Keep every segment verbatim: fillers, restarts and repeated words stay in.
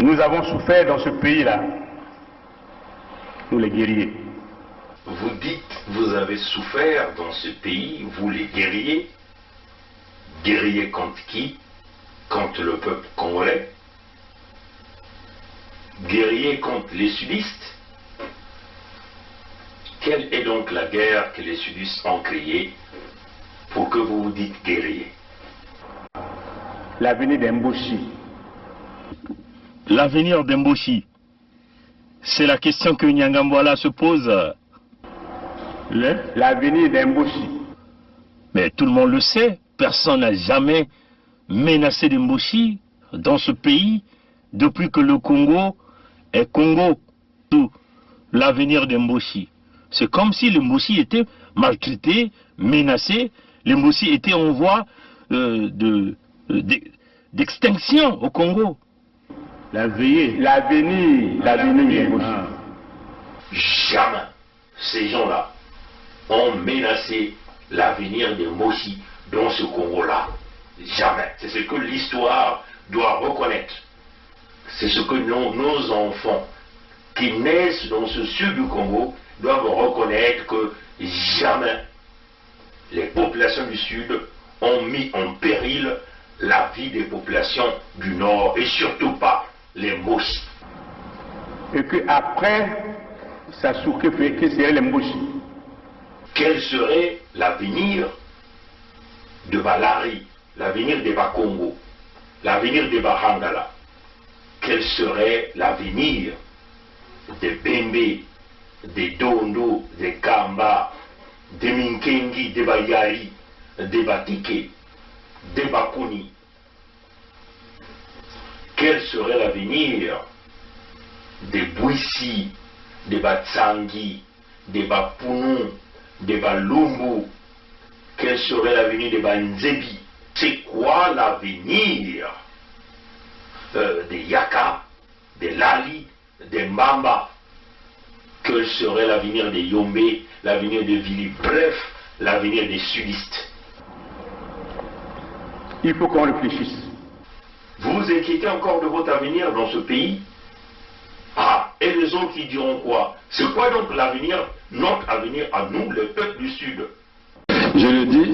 Nous avons souffert dans ce pays-là, nous les guerriers. Vous dites, vous avez souffert dans ce pays, vous les guerriers. Guerriers contre qui ? Contre le peuple congolais ? Guerriers contre les sudistes ? Quelle est donc la guerre que les sudistes ont créée pour que vous vous dites guerriers ? L'avenir des Mbochi. L'avenir des Mbochi. C'est la question que Nyangambwala se pose. Le, l'avenir des Mbochi. Mais tout le monde le sait, personne n'a jamais menacé des Mbochi dans ce pays depuis que le Congo est Congo. Tout l'avenir des Mbochi. C'est comme si les Mbochi étaient maltraités, menacés, les Mbochi étaient en voie, euh, de, de, d'extinction au Congo. La veillée. L'avenir, l'avenir des Mbochi. Ah. Jamais ces gens-là ont menacé l'avenir des Mbochi dans ce Congo-là. Jamais. C'est ce que l'histoire doit reconnaître. C'est ce que nos, nos enfants qui naissent dans ce sud du Congo doivent reconnaître que jamais les populations du sud ont mis en péril la vie des populations du nord, et surtout pas les Mbochi. Et que après, Sassou, que fait, que serait les Mbochi ? Quel serait l'avenir de Balari, l'avenir de Bakongo, l'avenir de Bahangala ? Quel serait l'avenir des Bembe, des Dondo, des Kamba, des Minkengi, des Bayari, des Batike, des Bakuni ? Quel serait l'avenir des Bwisi, des Batsangi, des Bapunu, des Balumbu ? Quel serait l'avenir des Banzebi ? C'est quoi l'avenir, euh, des Yaka, des Lali, des Mbamba ? Quel serait l'avenir des Yombe, l'avenir des Vili, bref, l'avenir des sudistes ? Il faut qu'on réfléchisse. Vous vous inquiétez encore de votre avenir dans ce pays ? Ah, et les autres, ils diront quoi ? C'est quoi donc l'avenir, notre avenir à nous, les peuples du Sud ? Je le dis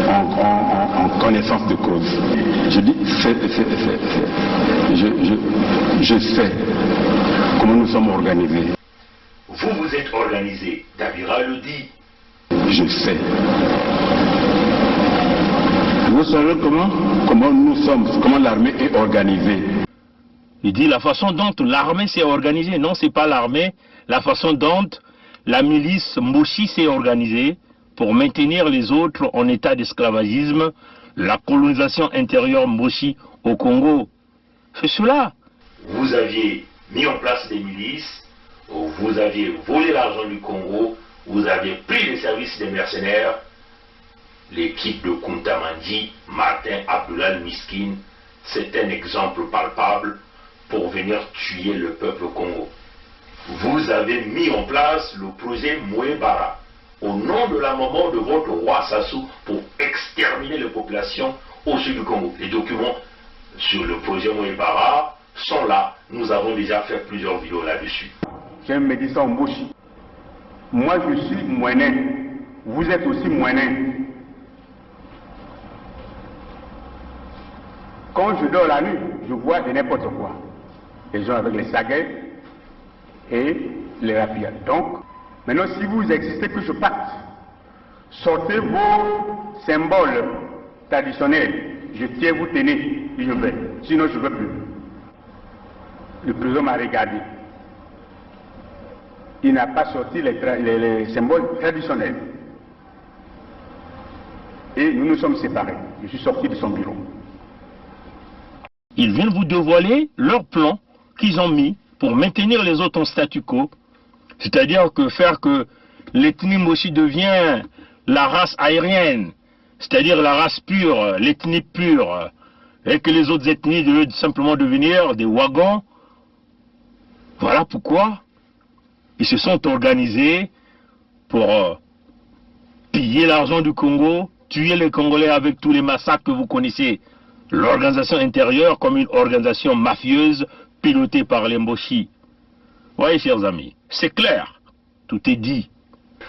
en, en, en, en connaissance de cause. Je dis, c'est, c'est, c'est, c'est, je, je, je sais comment nous sommes organisés. Vous vous êtes organisés, Dabira le dit. Je sais. Vous savez comment, comment nous sommes, comment l'armée est organisée. Il dit la façon dont l'armée s'est organisée. Non, c'est pas l'armée. La façon dont la milice Mbochi s'est organisée pour maintenir les autres en état d'esclavagisme, la colonisation intérieure Mbochi au Congo. C'est cela. Vous aviez mis en place des milices, vous aviez volé l'argent du Congo, vous aviez pris les services des mercenaires. L'équipe de Kunta Mandi, Martin, Abdoulal, Miskin, c'est un exemple palpable pour venir tuer le peuple Kongo. Vous avez mis en place le projet Mwebara au nom de la maman de votre roi Sassou pour exterminer les populations au sud du Congo. Les documents sur le projet Mwebara sont là. Nous avons déjà fait plusieurs vidéos là-dessus. J'ai un médecin en Mbochi. Moi, je suis Mwenen. Vous êtes aussi Mwenen. Quand je dors la nuit, je vois de n'importe quoi. Les gens avec les saguets et les rapias. Donc, maintenant, si vous existez, que je parte. Sortez vos symboles traditionnels. Je tiens, vous tenez, je vais. Sinon, je ne veux plus. Le président m'a regardé. Il n'a pas sorti les tra-, les, les symboles traditionnels. Et nous nous sommes séparés. Je suis sorti de son bureau. Ils viennent vous dévoiler leur plan qu'ils ont mis pour maintenir les autres en statu quo, c'est-à-dire que faire que l'ethnie Mbochi devient la race aryenne, c'est-à-dire la race pure, l'ethnie pure, et que les autres ethnies devaient simplement devenir des wagons. Voilà pourquoi ils se sont organisés pour, euh, piller l'argent du Congo, tuer les Congolais avec tous les massacres que vous connaissez. L'organisation intérieure comme une organisation mafieuse, piloté par les Mbochi. Voyez, chers amis, c'est clair, tout est dit.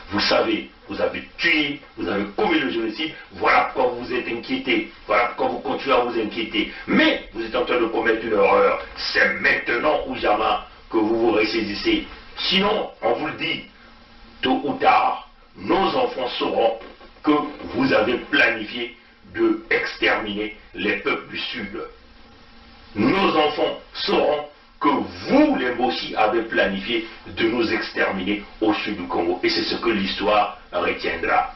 Vous savez, vous avez tué, vous avez commis le génocide, voilà pourquoi vous vous êtes inquiétés, voilà pourquoi vous continuez à vous inquiéter. Mais vous êtes en train de commettre une erreur. C'est maintenant ou jamais que vous vous ressaisissez. Sinon, on vous le dit, tôt ou tard, nos enfants sauront que vous avez planifié de exterminer les peuples du Sud. Nos enfants sauront que vous, les Mbochi, avez planifié de nous exterminer au sud du Congo. Et c'est ce que l'histoire retiendra.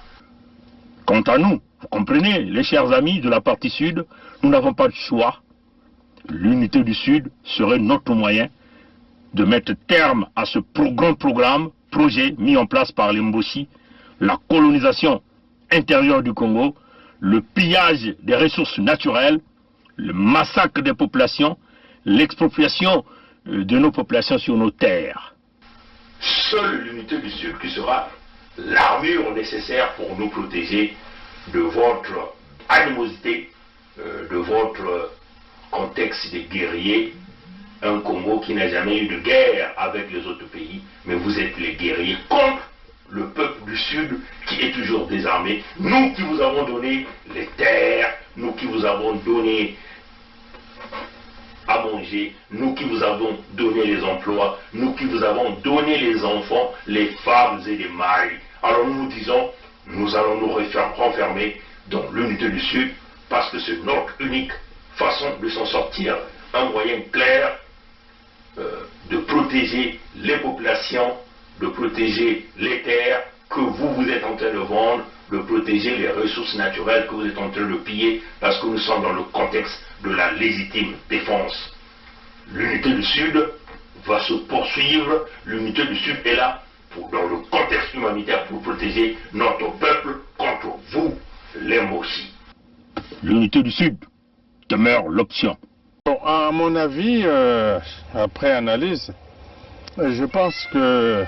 Quant à nous, vous comprenez, les chers amis de la partie sud, nous n'avons pas de choix. L'unité du Sud serait notre moyen de mettre terme à ce pro-, grand programme, projet mis en place par les Mbochi, la colonisation intérieure du Congo, le pillage des ressources naturelles, le massacre des populations, l'expropriation, euh, de nos populations sur nos terres. Seule l'unité du Sud qui sera l'armure nécessaire pour nous protéger de votre animosité, euh, de votre contexte de guerrier, un Congo qui n'a jamais eu de guerre avec les autres pays, mais vous êtes les guerriers contre le peuple du Sud qui est toujours désarmé. Nous qui vous avons donné les terres, nous qui vous avons donné à manger, nous qui vous avons donné les emplois, nous qui vous avons donné les enfants, les femmes et les maris. Alors nous vous disons, nous allons nous refer-, renfermer dans l'unité du Sud, parce que c'est notre unique façon de s'en sortir, un moyen clair, euh, de protéger les populations, de protéger les terres que vous, vous êtes en train de vendre, de protéger les ressources naturelles que vous êtes en train de piller, parce que nous sommes dans le contexte de la légitime défense. L'unité du Sud va se poursuivre, l'unité du Sud est là pour, dans le contexte humanitaire, pour protéger notre peuple contre vous, les Mbochi. L'unité du Sud demeure l'option. Bon, à mon avis, euh, après analyse, je pense que,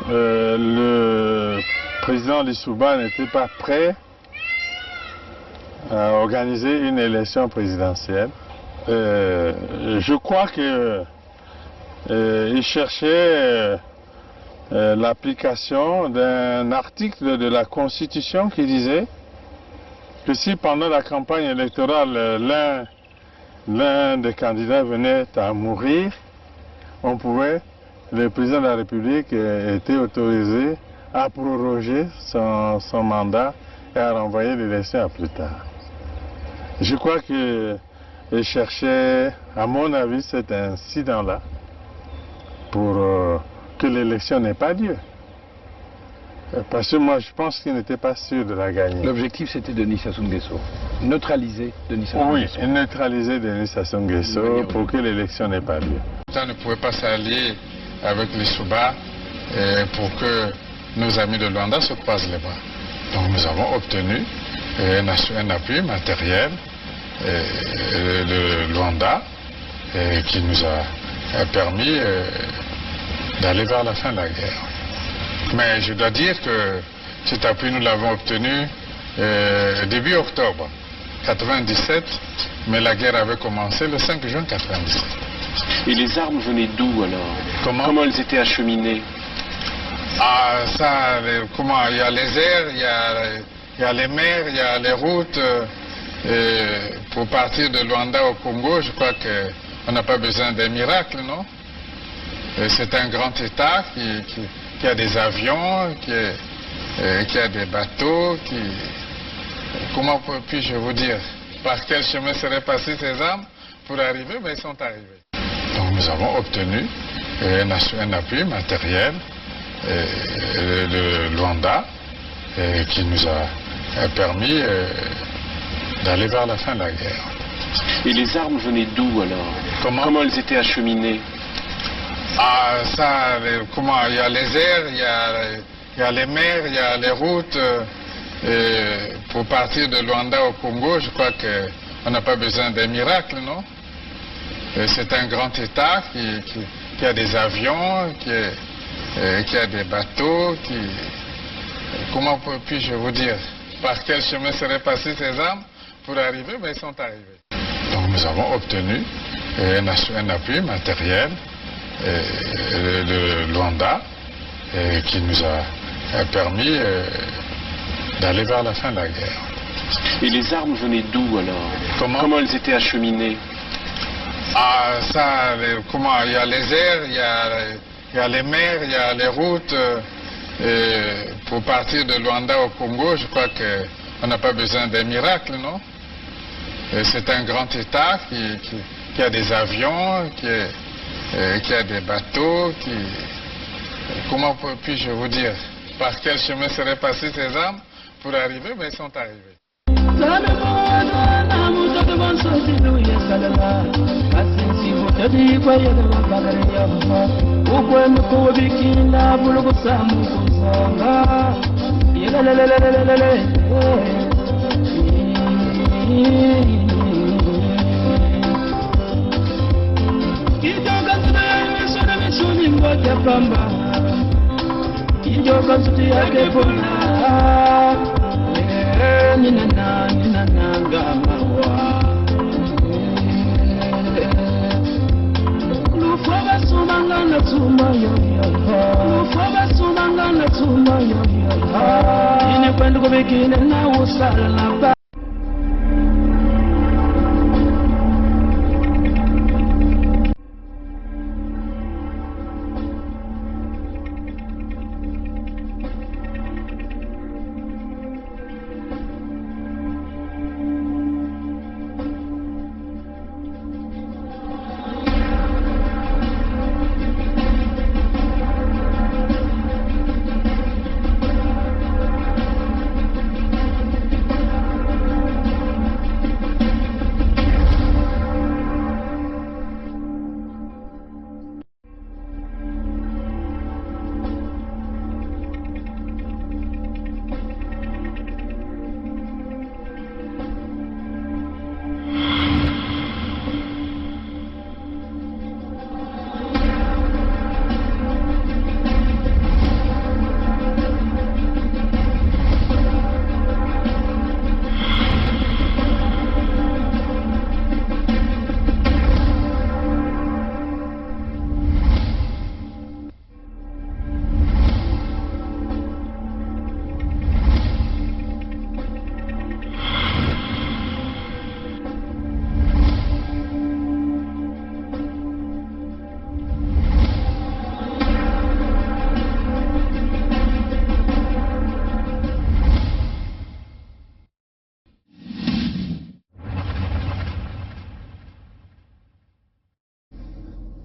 euh, le président Lissouba n'était pas prêt à organiser une élection présidentielle. Euh, je crois que, euh, il cherchait, euh, euh, l'application d'un article de la Constitution qui disait que si pendant la campagne électorale, euh, l'un, l'un des candidats venait à mourir, on pouvait, le président de la République, euh, était autorisé à proroger son, son mandat et à renvoyer l'élection à plus tard. Je crois que il cherchait, à mon avis, cet incident-là pour, euh, que l'élection n'ait pas lieu. Euh, parce que moi, je pense qu'il n'était pas sûr de la gagner. L'objectif, c'était Denis Sassou Nguesso. Neutraliser Denis Sassou Nguesso. Oui, neutraliser Denis Sassou Nguesso pour que l'élection n'ait pas lieu. On ne pouvait pas s'allier avec Lissouba, euh, pour que nos amis de Luanda se croisent les bras. Donc nous avons obtenu, euh, un assu-, un appui matériel, euh, de Luanda, euh, qui nous a, euh, permis, euh, d'aller vers la fin de la guerre. Mais je dois dire que cet appui, nous l'avons obtenu, euh, début octobre quatre-vingt-dix-sept, mais la guerre avait commencé le cinq juin quatre-vingt-dix-sept. Et les armes venaient d'où alors ? Comment ? Comment elles étaient acheminées ? Ah, ça, les, comment, il y a les airs, il y a, il y a les mers, il y a les routes, euh, et pour partir de Luanda au Congo, je crois que on n'a pas besoin d'un miracle, non ? Euh, c'est un grand État qui, qui, qui a des avions, qui est, euh, qui a des bateaux, qui, comment puis-je vous dire, par quel chemin seraient passées ces armes pour arriver, mais elles sont arrivées. Donc nous avons obtenu, euh, un assu-, un appui matériel, euh, de, de Luanda, euh, qui nous a, euh, permis, euh, d'aller vers la fin de la guerre. Et les armes venaient d'où alors ? Comment ? Comment elles étaient acheminées ? Ah, ça, les, comment, il y a les airs, il y a, il y a les mers, il y a les routes, euh, et pour partir de Luanda au Congo, je crois que on n'a pas besoin d'un miracle, non ? Euh, c'est un grand État qui, qui, qui a des avions, qui est, euh, qui a des bateaux, qui, comment puis-je vous dire, par quel chemin seraient passées ces armes pour arriver, mais elles sont arrivées. Donc nous avons obtenu, Et un ass-, un appui matériel, euh, de, de Luanda, euh, qui nous a, euh, permis, euh, d'aller vers la fin de la guerre. Et les armes venaient d'où alors ? Comment ? Comment elles étaient acheminées ? Ah, ça, les, comment, il y a les airs, il y a, il y a les mers, il y a les routes, euh, et pour partir de Luanda au Congo, je crois que on n'a pas besoin d'un miracle, non ? Et c'est un grand État qui, qui, qui a des avions, qui est, euh, qui a des bateaux, qui, comment peux-, puis-je vous dire, par quel chemin seraient passées ces armes pour arriver, mais elles sont arrivées.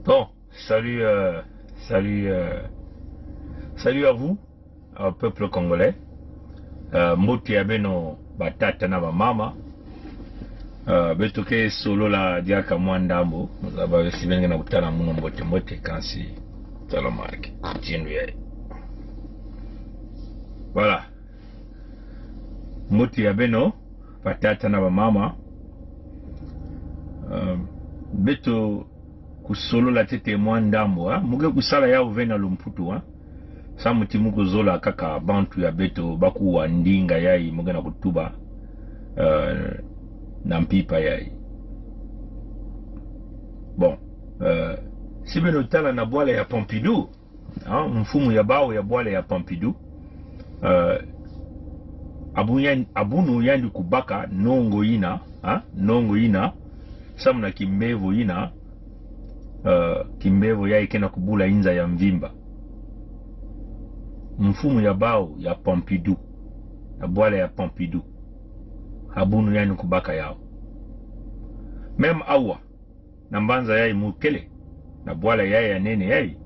Bon, salut, euh, salut, euh, salut à vous, au peuple congolais. Euh, mbote ya beno batata na bamama. Euh, beto ke solola diaka mwa ndambu, zaba si beno ke na kutala munu mbote mbote kansi tala marke. Ntindu yayi. Voilà. Mbote ya beno, batata na bamama. Euh, beto kusolola ntete mwa ndambu, ha? Mu ke kusala yawu ve na lumputu, ha? Samu ti mu kuzola kaka bantu ya beto ba kuwa ndinga yayi mu ke na kutuba, euh, na mpimpa yayi. Bon, euh, si beno tala na bwala ya Pompidou, ha, mfumu ya bawu ya bwala ya Pompidou, euh, abunu yan-, abunu yandi kubaka nongo yina, ha, nongo yina, samu na kimbevo yina, euh, kimbevo yayi ke na kubula inza ya mvimba. Mfumu ya bawu ya Pompidou, ya bwala ya Pompidou, abunu yandi kubaka yawu. Même awa, na mbanza yayi mu kele, na bwala yayi ya nene yayi,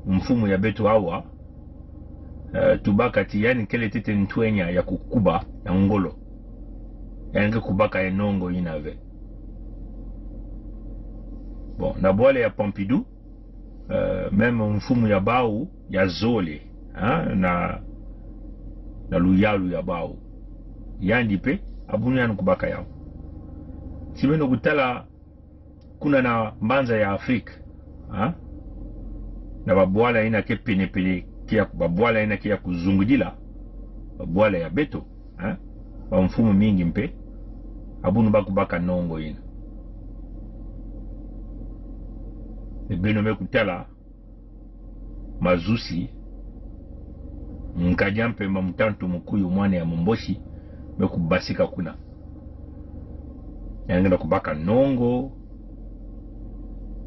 mfumu ya beto awa, euh, tubaka ti yandi kele ntete ntwenya ya kukuba ya ngolo. Yandi ke kubaka ye nongo yina ve. Bon, na bwala ya Pompidou, euh, même mfumu ya bawu ya zole, hein, na, na luyalu ya bawu, yandi mpe, abunu yandi kubaka yawu. Si beno kutala kuna na mbanza ya Afrique, ha? Na babwala yina ke pene-pene, ke ya, babwala yina ke ya kuzungudila babwala ya beto, ha? Bamfumu mingi mpe, abunu ba kubaka nongo yina. Beno me kutala mazusi, nkadi a mpemba, mutantu mukuyu, mwana ya mumboshi, me kubasika kuna. Yandi ke na kubaka nongo.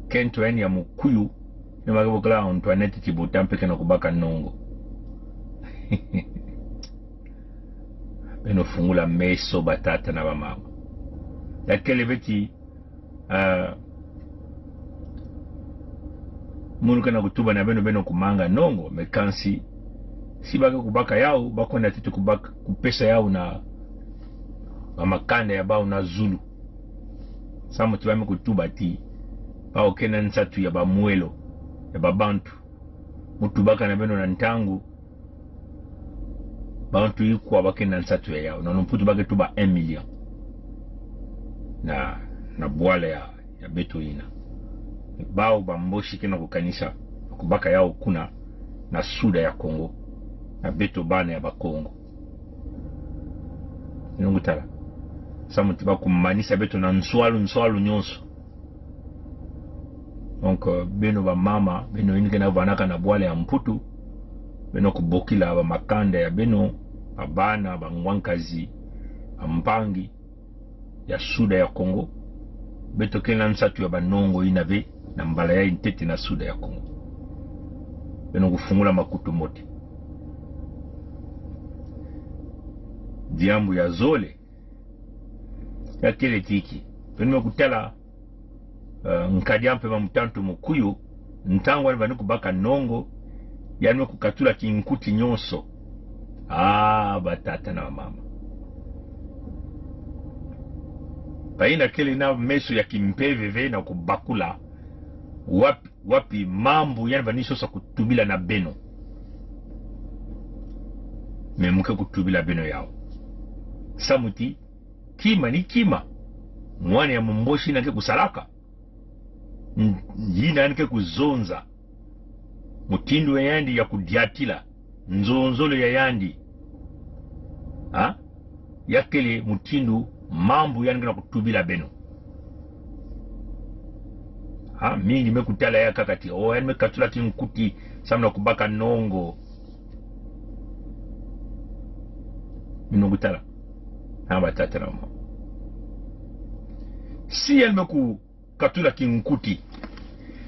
Kento ya yandi ya mukuyu, yandi ke bokila Antoinette Tchibota, mpe ke na kubaka nongo. Beno fungula meso, batata na bamama. Ya kele beti, ah, munu ke na kutuba na beno, beno kumanga nongo, mais kansi, si ba ke kubaka yawu, ba kwenda ntete kubaka, kupesa yawu na bamakanda ya bawu na zulu. Samu ti ba me kutuba ti bawu ke na nsatu ya bamwelo ya babantu. Mu tubaka na beno na ntangu, bantu ikwa ba ke na nsatu ya yawu? Na lumputu ba ke tuba un million na, na bwala ya, ya beto yina. Bawu bamboshi ke na kukanisa kubaka yawu kuna na Sud ya Kongo, na beto bana ya Bakongo. Beno kutala. Samu ti ba kumanisa beto na nswalu, nswalu nyonso. Donc, euh, beno bamama, beno yina ke na vanaka na bwala ya Mputu, beno kubokila bamakanda ya beno, babana, bangwankazi, bampangi ya Sud ya Kongo. Beto ke na nsatu ya banongo yina ve, na mbala yayi ntete na Sud ya Kongo. Beno kufungula makutu mbote. Diambu ya zole ya kele ti ki, beno me kutala, eh, nkadi a mpemba, mutantu mukuyu, ntangu yandi bani kubaka nongo, yandi me kukatula kinkuti nyonso. Ah, batata na bamama. Bayina kele na meso ya kimpeve ve na kubakula, wapi, wapi mambu yandi bani sosa kutubila na beno? Mais mu ke kutubila beno yawu. Samu ti kima ni kima mwana ya mumboshi yina ke kusalaka, n-, yina yandi ke kuzonza, mutindu ya yandi ya kudiatila, nzonzolo ya yandi. Ha? Ya kele mutindu mambu yandi ke na kutubila beno. Ha? Mingi me kutala ya kaka ti, oh, yandi me katula kinkuti samu na kubaka nongo. Beno kutala. Ha, batata na bamama. Si yandi me kukatula kinkuti,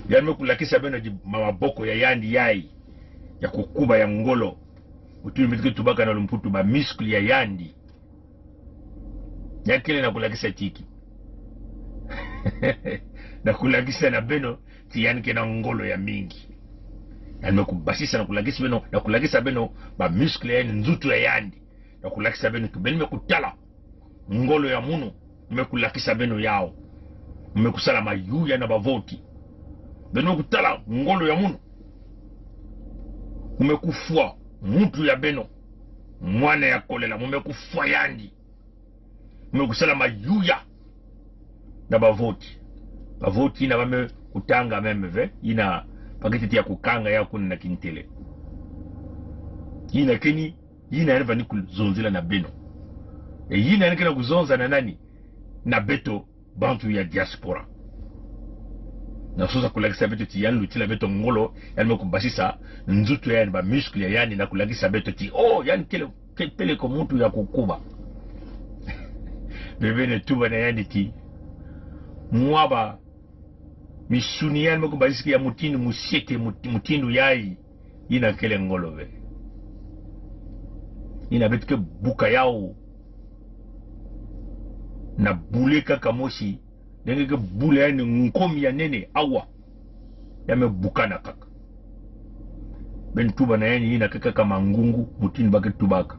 yandi me kulakisa beno di ma-, maboko ya yandi yayi ya kukuba ya ngolo, mutindu beto ke tubaka na lumputu ba muscle ya yandi. Ya kele na kulakisa ti ki? Na kulakisa na beno ti yandi ke na ngolo ya mingi. Yandi me kubasisa na kulakisa beno, na kulakisa beno ba muscle ya yandi, nzutu ya yandi. Na kulakisa beno ti beno me kutala ngolo ya munu, mu me kulakisa beno yawu. Mu me kusala mayuya na bavoti. Beno me kutala ngolo ya munu. Mu me kufwa mutu ya beno, mwana ya kolela, mu me kufwa yandi. Mu me kusala mayuya na bavoti. Bavoti yina ba me kutanga meme ve, yina paketi ya kukanga ya kuna na kintele. Yina ke ni, yina yandi bani kuzonzela na beno. E yina yandi ke na kuzonza na nani? Na beto bantu ya diaspora. Na sosa kulakisa beto ti yandi lutila beto ngolo, yandi me kubasisa nzutu ya yandi, ba muscle ya yandi, na kulakisa beto ti, oh, yandi kele, ke-, peleko mutu ya kukuba. Bebe ne tuba na yandi ti, mwa ba misuni yandi me kubasisa ya mutindu musieke, mut-, mutindu yayi, yina kele ngolo ve. Yina beto ke buka yawu na bule kaka mosi, ndenge ke bula yandi nkomi ya nene, awa. Ya me bukana kaka. Beno tuba na yandi, yina ke kaka mangungu, mutindu ba ke tubaka.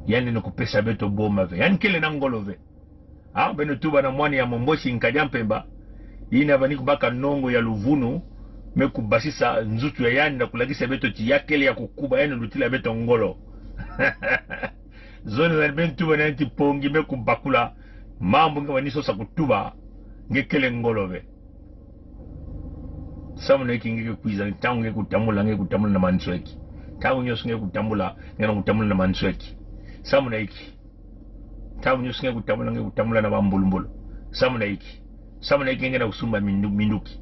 Yandi ne kupesa beto boma ve. Yandi kele na ngolo ve. Ah, beno tuba na mwana ya mumboshi, nkadi a mpemba, yina bani kubaka nongo ya luvunu, me kubasisa nzutu ya yandi na kulakisa beto ti ya kele ya kukuba, yandi lutila beto ngolo. Zonzela beno tuba na yandi ti pongi me kubakula mambu nge bani sosa kutuba, nge kele ngolo ve. Samu na inki nge ke kwiza, ntangu nge kutambula, nge kutambula na mansweki. Ntangu nyonso nge kutambula, nge na kutambula na mansweki. Samu na inki? Ntangu nyonso nge kutambula, nge kutambula na bambulumbulu. Samu na inki? Samu na inki nge na kusumba mindu-, minduki?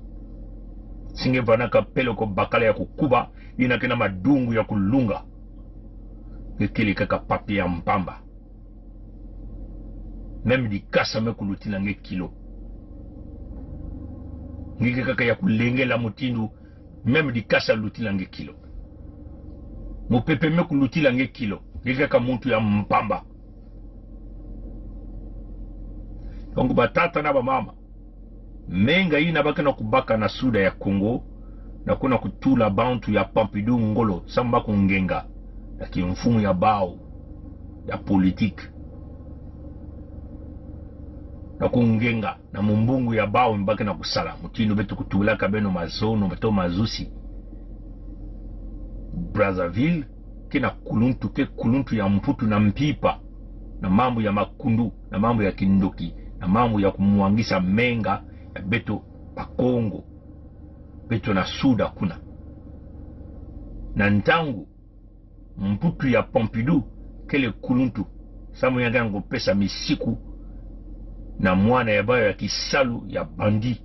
Si nge vandaka peleko bakala ya kukuba, yina ke na madungu ya kulunga, nge kele kaka papier ya mpamba. Même dikasa me kulutila nge kilo. Nge ke kaka ya kulengela mutindu, même dikasa lutila nge kilo. Mupepe me kulutila nge kilo. Nge ke kaka muntu ya mpamba. Donc, batata na bamama, menga yina ba ke na kubaka na Sud ya Kongo, na kuna kutula bantu ya Pompidou ngolo, samu ba kungenga na kimfumu ya bawu ya politique, na kungenga na mumbongo ya bawu mba ke na kusala, mutindu beto kutubulaka beno mazono, beto mazusi. Brazzaville ke na kuluntu, ke kuluntu ya Mputu na mpimpa, na mambu ya makundu, na mambu ya kindoki, na mambu ya kumwangisa menga ya beto Bakongo, beto na Sud kuna. Na ntangu, Mputu ya Pompidou kele kuluntu, samu yandi ke na kupesa misiku na mwana ya bawu ya kisalu ya bandit,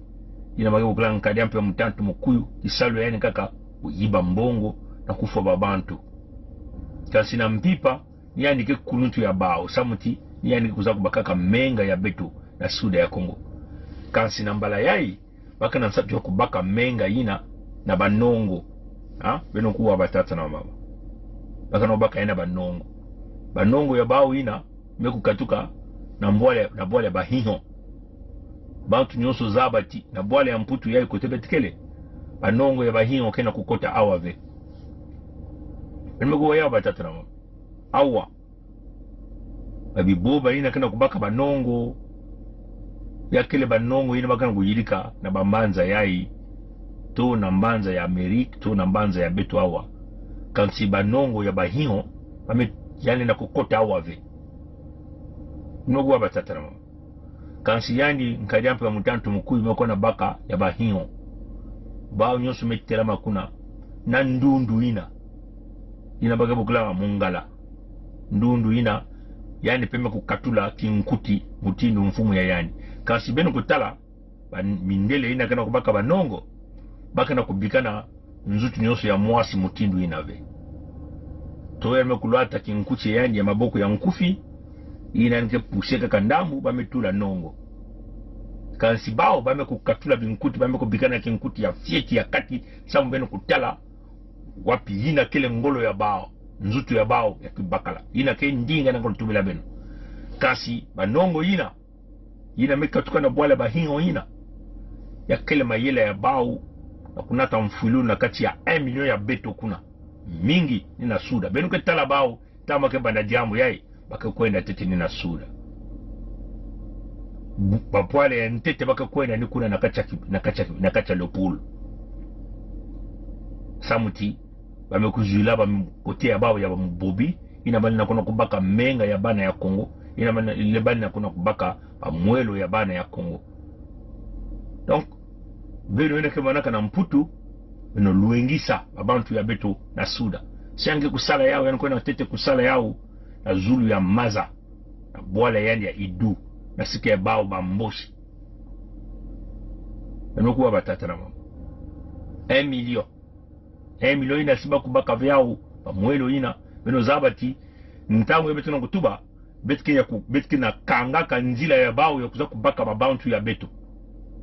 yina ba ke bokila Nkadi-a-Mpemba Mutantu Mukuyu, kisalu ya yandi kaka kuyiba mbongo na kufwa babantu. Kansi na mpimpa, ni yandi ke kuluntu ya bawu, samu ti ni yandi ke kwiza kubakaka menga ya beto na Sud ya Kongo. Kansi na mbala yayi, ba ke na nsatu ya kubaka menga yina na Banongo. Ha? Beno kuwa, batata na bamama. Ba ke na kubaka yina na Banongo. Banongo ya bawu yina me kukatuka na bwala, na bwala ya Bahinho. Bantu nyonso zaba ti na bwala ya Mputu yayi kote beto kele, Banongo ya Bahinho ke na kukota awa ve. Beno me kuwa yawu, batata na bamama. Awa, ba biboba yina ke na kubaka Banongo, ya kele Banongo yina ba ke na kuyirika na bambanza yayi, to na mbanza ya Amérique, to na mbanza ya beto awa. Kansi Banongo ya Bahinho, ba me, yandi na kukota awa ve. Beno kuwa, batata na bamama. Kansi yandi Nkadi-a-Mpemba Mutantu Mukuyu me kona baka ya Bahinho. Bawu nyonso me telama kuna na ndundu yina, yina ba ke bokila Mungala. Ndundu yina, yandi mpe me kukatula kinkuti mutindu mfumu ya yandi. Kansi beno kutala, ba mindele yina ke na kubaka Banongo, ba ke na kubikana nzutu nyonso ya mwasi mutindu yina ve. To yandi me kulwata kinkuti ya yandi ya maboko ya nkufi, yina yandi ke pousser kaka ndambu, ba me tula nongo. Kansi bawu, ba me kukatula binkuti, ba me kubikana kinkuti ya fioti ya kati, samu beno kutala wapi yina kele ngolo ya bawu, nzutu ya bawu ya kibakala. Yina ke ndinga na ngolo tubila beno. Kansi Banongo yina, yina me katuka na bwala ya Bahinho yina, ya kele mayela ya bawu na kunata mfwilu na kati ya un million ya beto kuna. Mingi ni na Sud. Beno ke tala bawu, ntangu ba ke banda diambu yayi, ba ke kwenda ntete ni na Sud. Bu-, babwala ya ntete ba ke kwenda ni kuna na kati ya ki-, na kati ya ki-, na kati ya le Pool. Samu ti ba me kuzwila ba m-, kote ya bawu ya bamubobi, yina bani na kuna kubaka menga ya bana ya Kongo, yina bani na, le bani na kuna kubaka bamwelo ya bana ya Kongo. Donc, beno yina ke manaka na Mputu, beno lwengisa babantu ya beto na Sud. Si yandi ke kusala yawu, yandi kwenda ntete kusala yawu na zulu ya maza, na bwala ya yandi ya Idou, na sika ya bawu Bamboshi. Beno kuwa, batata na bamama. Un million. Un million yina si ba kubaka ve yawu bamwelo yina. Beno zaba ti, ntangu yayi beto ke na kutuba, beto ke ya ku-, beto ke na kangaka nzila ya bawu ya kwiza kubaka babantu ya beto.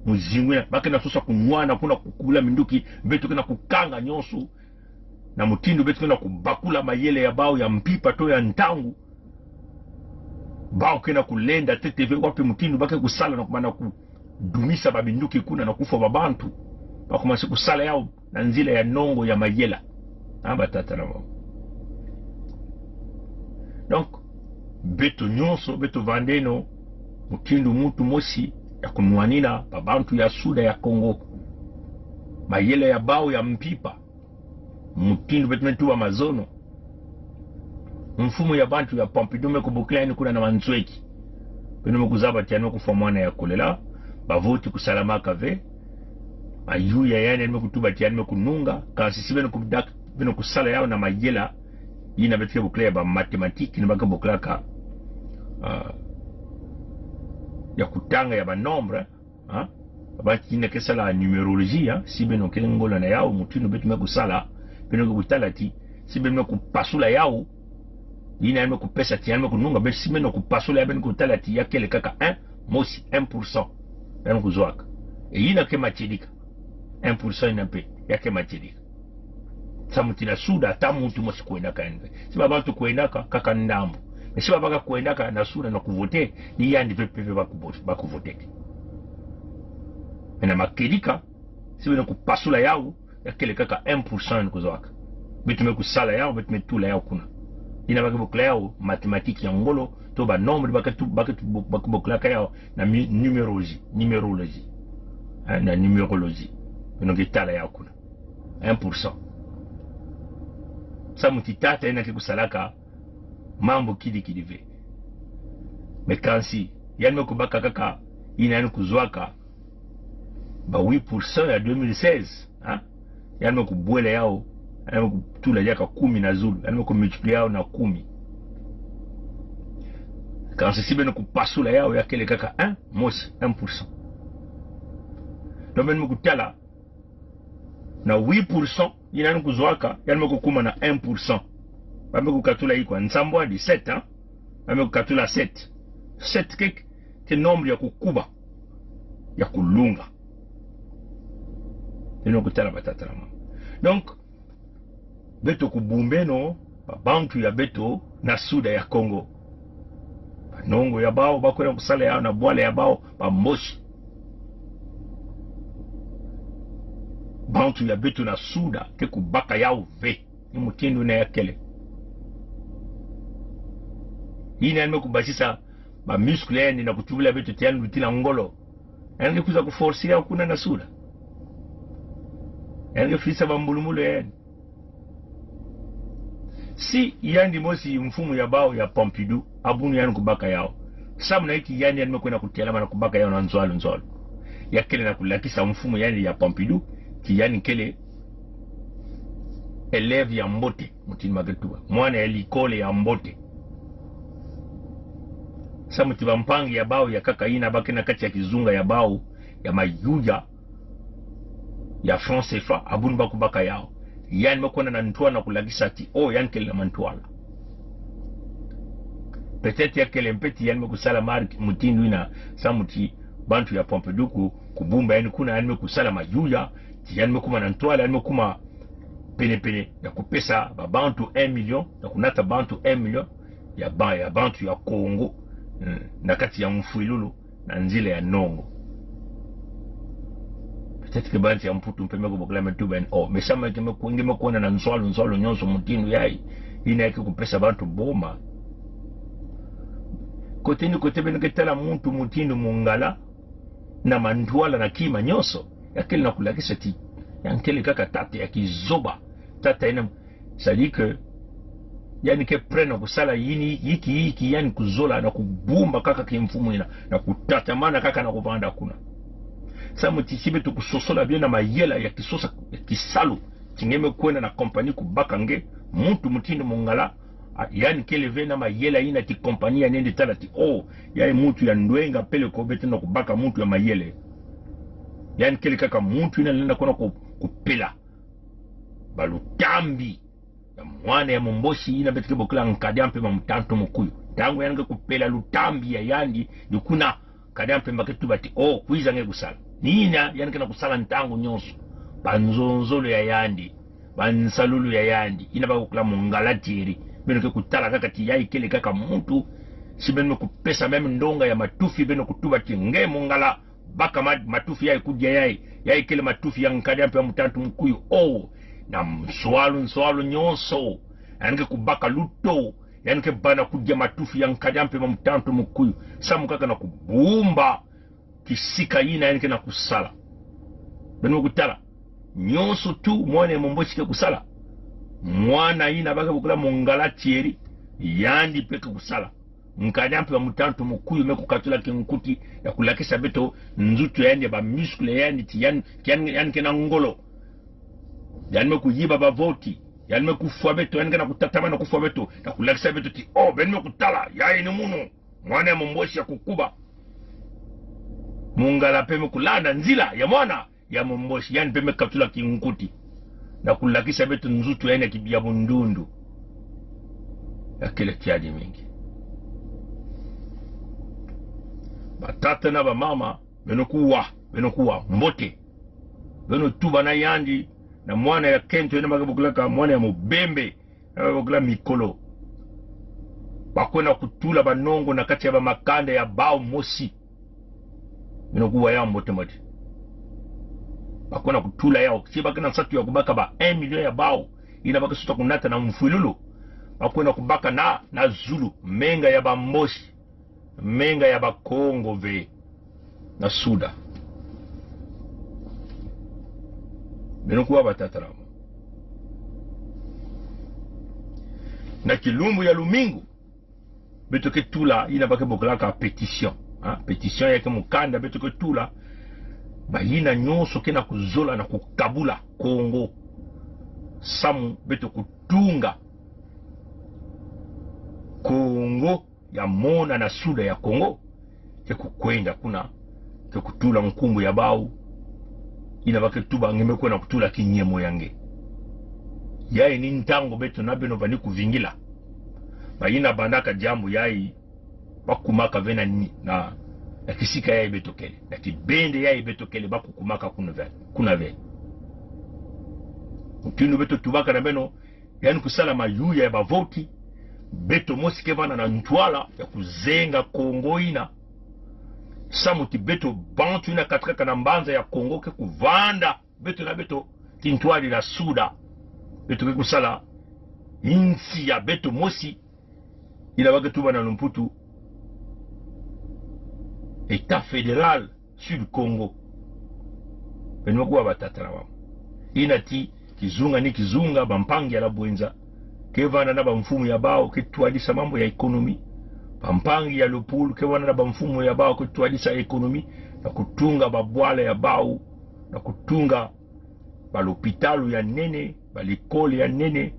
Muzingu yina, ba ke na sosa kunwana kuna kukubula minduki, beto ke na kukanga nyonso. Na mutindu beto ke na kubakula mayela ya bawu ya mpimpa to ya ntangu, bawu ke na kulenda ntete ve wapi mutindu ba ke kusala na kumana kudumisa baminduki kuna na kufwa babantu. Ba commencer kusala yawu na nzila ya nongo ya mayela. Ah, batata na bamama. Donc, beto nyonso, beto vandeno mutindu muntu mosi ya kunwanina babantu ya Sud ya Kongo. Mayela ya bawu ya mpimpa, mutindu beto me tuba mazono, mfumu ya bantu ya Pompidou me kubokila yandi kuna na mansweki. Beno me kuzaba ti yandi me kufwa mwana ya choléra, bavoti kusalamaka ve, mayuya ya yandi, yandi me kutuba ti yandi me kununga. Kansi si beno kudak-, beno kusala yawu na mayela yina beto ke bokila ya bamathématiques, yina ba ke bokilaka, ah, ya kutanga ya banombres, ah, Ba ti yina ke sala numérologie, hein. Si beno ke ngolo na yau, mutindu beto me kusala, beno ke kutala ti, si beno me kupasula yau, yina yandi me kupesa ti yandi me kununga, be si beno kupasula yau, beno kutala ti ya kele kaka un, mosi, un pour cent. Yandi kuzoaka. E yina ke matieleka. Un pour cent yina mpe, ya ke matieleka. Samu ti na SUDA, ata muntu mosi kwendaka yandi. Si babantu kwendaka, kaka ndambu. Mais si babaka kwendaka na SUDA na kuvote, ni yandi mpe, mpe, mpe bakuvo-, bakuvoteke. Mais na matieleka, si beno kupasula yau, ya kele kaka un pour cent yandi kuzoaka. Beto me kusala yau, beto me tula yau kuna. Yina ba ke bokila yau mathématique ya ngolo, to ba nombre ba ke tu-, ba ke tu-, ba ke bokilaka yau na mi-, numérologie, numérologie. Hein, na numérologie. Beno ke tala yau kuna. Un pour cent. Samu ti tata yina ke kusalaka mambu kidi kidi ve. Mais kansi, yandi me kubaka kaka, yina yandi kuzoaka, ba huit pour cent ya deux mille seize, hein? Yandi me kubwela yau, yandi me kutula diaka kumi na zulu, yandi me kumultiplier yau na kumi. Kansi si beno kupasula yau ya kele kaka un, mosi, un pour cent. Donc beno me kutala, na huit pour cent, yina yandi kuzoaka, yandi me kukuma na un pour cent. Ba me kukatula ikwa, nsambwadi, sept, hein? Ba me kukatula sept. Sept ke, ke nombre ya kukuba, ya kulunga. Beno kutala batata na mama. Donc, beto kubumbeno, babantu ya beto na SUDA ya Kongo. Banongo ya bau, ba kwenda kusala yau na bwala ya bau, ba Mbochi. Bantu ya beto na SUDA ke kubaka yau ve. Ni mutindu yina ya kele. Yina yandi me kubasisa ba muscle ya yandi na kutubila beto ti yandi luti na ngolo. Yandi ke kwiza kuforcer yau kuna na SUDA. Yandi ke fisa bambulumbulu ya yandi. Si yandi mosi mfumu ya bau ya Pompidou, abunu yandi kubaka yau. Samu na inki yandi, yandi me kwenda kutelama na kubaka yau na nzwalu nzwalu? Ya kele na kulakisa mfumu ya yandi ya Pompidou ti yandi kele élève ya mbote, mutindu ma ke tuba. Mwana ya likole ya mbote. Samu ti bampangi ya bau ya nkaka yina ba ke na kati ya kizunga ya bau, ya mayuya, ya franc CFA, abunu ba kubaka yau. Yandi me kwenda na ntwala na kulakisa ti, oh, yandi kele na mantwala. Peut-être ya kele mpe ti yandi me kusala marque mutindu yina, samu ti bantu ya Pompidou ku, kubumba yandi kuna, yandi me kusala mayuya, ti yandi me kuma na ntwala, yandi me kuma penepene ya kupesa babantu un million, ya kunata bantu un million, ya ba, ya bantu ya Kongo, mm, na kati ya mfwilulu, na nzila ya nongo. Peut-être que bantu ya Mputu mpe me kubokila, me tuba yandi, oh, mais samu inki nge me ku-, nge me kwenda na nzwalu nzwalu nyonso mutindu yayi, yina ya ke kupesa bantu boma? Kote ni kote beno ke tala muntu mutindu Mungala, na mantwala na kima nyonso, ya kele na kulakisa ti yandi kele kaka tata ya kizoba, tata yina. C'est-à-dire que yandi ke prêt na kusala yini, yiki yiki yandi kuzola, na kubumba kaka kimfumu yina, na kutatamana kaka na kuvanda kuna. Samu ti si beto kusosola bien na mayela ya kisosa, ya kisalu, ti nge me kwenda na compagnie kubaka nge, muntu mutindu Mungala, ah, yandi kele ve na mayela yina ti compagnie ya nende tala ti, oh, yayi muntu ya ndwenga peleko, beto lenda kubaka muntu ya mayele. Yandi kele kaka muntu yina lenda kwenda ku-, kupela balutambi ya mwana ya Mumboshi yina beto ke bokila Nkadi a Mpemba Mutantu Mukuyu. Ntangu yandi ke kupela lutambi ya yandi, ni kuna Nkadi a Mpemba ke tuba ti, oh, kwiza nge kusala. Ni yina yandi ke na kusala ntangu nyonso. Banzonzolo ya yandi, bansalulu ya yandi, yina ba ke bokila Mungala Thierry. Beno ke kutala kaka ti yayi kele kaka muntu, si beno me kupesa même ndonga ya matufi, beno kutuba ti nge Mungala, baka ma-, matufi yayi kudia yayi, yayi kele matufi ya Nkadi a Mpemba Mutantu Mukuyu. Oh, na nswalu, nswalu nyonso, yandi ke kubaka luto, yandi ke banda kudia matufi ya Nkadi a Mpemba Mutantu Mukuyu, samu kaka na kubumba kisika yina yandi ke na kusala. Beno kutala, nyonso tout mwana ya Mumboshi ke kusala. Mwana yina ba ke bokila Mungala Thierry, yandi mpe ke kusala. Nkadi a Mpemba Mutantu Mukuyu me kukatula kinkuti ya kulakisa beto nzutu ya yandi, ba muscle ya yandi, ti yandi, ti yandi, yandi ke na ngolo. Yandi me kuyiba bavoti. Yandi me kufwa beto, yandi ke na kutatamana kufwa beto, na kulakisa beto ti, oh, beno me kutala, yayi ni munu, mwana ya Mumboshi ya kukuba. Mungala mpe me kulanda nzila ya mwana ya Mumboshi, yandi mpe me katula kinkuti na kulakisa beto nzutu ya yandi ya ki-, ya bundundu. Ya kele kiadi mingi. Batata na bamama, beno kuwa, beno kuwa mbote. Beno tuba na yandi, na mwana ya kento, yina ba ke bokilaka mwana ya mubembe, yina ba ke bokila mikolo. Ba kwenda kutula banongo na kati ya bamakanda ya bawu mosi. Beno kuwa yawu mbote mbote. Ba kwenda kutula yawu, si ba ke na nsatu ya kubaka ba un million ya bawu, yina ba ke suta kunata na mfwilulu. Ba kwenda kubaka na, na zulu, menga ya Bamboshi, menga ya Bakongo ve na Suda. Beno kuwa, batata na bamama. Na kilumbu ya lumingu, beto ke tula yina ba ke bokilaka pétition. Ha? Pétition ya ke mukanda beto ke tula. Bayina nyonso ke na kuzola na kukabula Kongo, samu beto kutunga Kongo ya mona na Suda ya Kongo, ke kukwenda kuna, ke kutula nkumbu ya bawu, yina ba ke tuba nge me kwenda kutula kinyemo ya nge. Yayi ni ntangu beto na beno vani kuvingila. Bayina bandaka diambu yayi, ba kumaka ve na ni-, na, na kisika yayi beto kele, na kibende yayi beto kele, ba kukumaka kuna ve, kuna ve. Mutindu beto tubaka na beno, yandi kusala mayuya ya bavoti, beto mosi ke vanda na ntwala ya kuzenga Kongo yina. Samu ti beto bantu yina katukaka na mbanza ya Kongo ke kuvanda, beto na beto, tintwari na Suda. Beto ke kusala insi ya beto mosi, yina ba ke tuba na lumputu État fédéral Sud Kongo. Beno kuwa, batata na bamama. Yina ti kizunga ni kizunga, bampangi ya la Bouenza ke vanda na bamfumu ya bawu ke twadisa mambu ya économie. Bampangi ya le Pool ke vanda na bamfumu ya bawu ke twadisa économie, na kutunga babwala ya bawu, na kutunga balopitalu ya nene, balécole ya nene,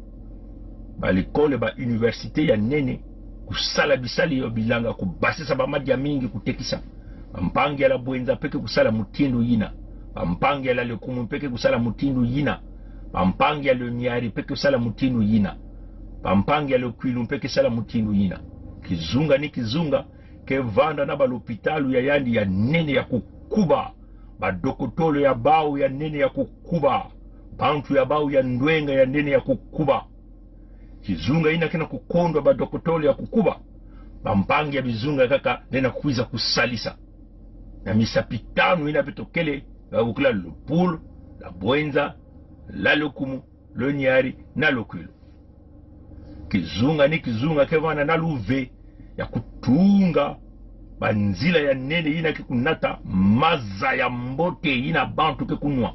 balécole, ba université ya nene, kusala bisalu ya bilanga, kubasisa bamadia mingi kutekisa. Bampangi ya la Bouenza mpe ke kusala mutindu yina. Bampangi ya la Lékoumou mpe ke kusala mutindu yina. Bampangi ya le Niari mpe ke kusala mutindu yina. Bampangi ya le Kouilou mpe ke sala mutindu yina. Kizunga ni kizunga ke vanda na balopitalu ya yandi ya nene ya kukuba, badokotolo ya bawu ya nene ya kukuba, bantu ya bawu ya ndwenga ya nene ya kukuba. Kizunga yina ke na kukondwa badokotolo ya kukuba, bampangi ya bizunga kaka nde na kwiza kusalisa. Na misapi tanu yina beto kele, ba bokila le Pool, la Bouenza, la Lékoumou, le Niari na le Kouilou. Kizunga ni kizunga ke vanda na luve ya kutunga banzila ya nene yina ke kunata maza ya mbote yina bantu ke kunwa.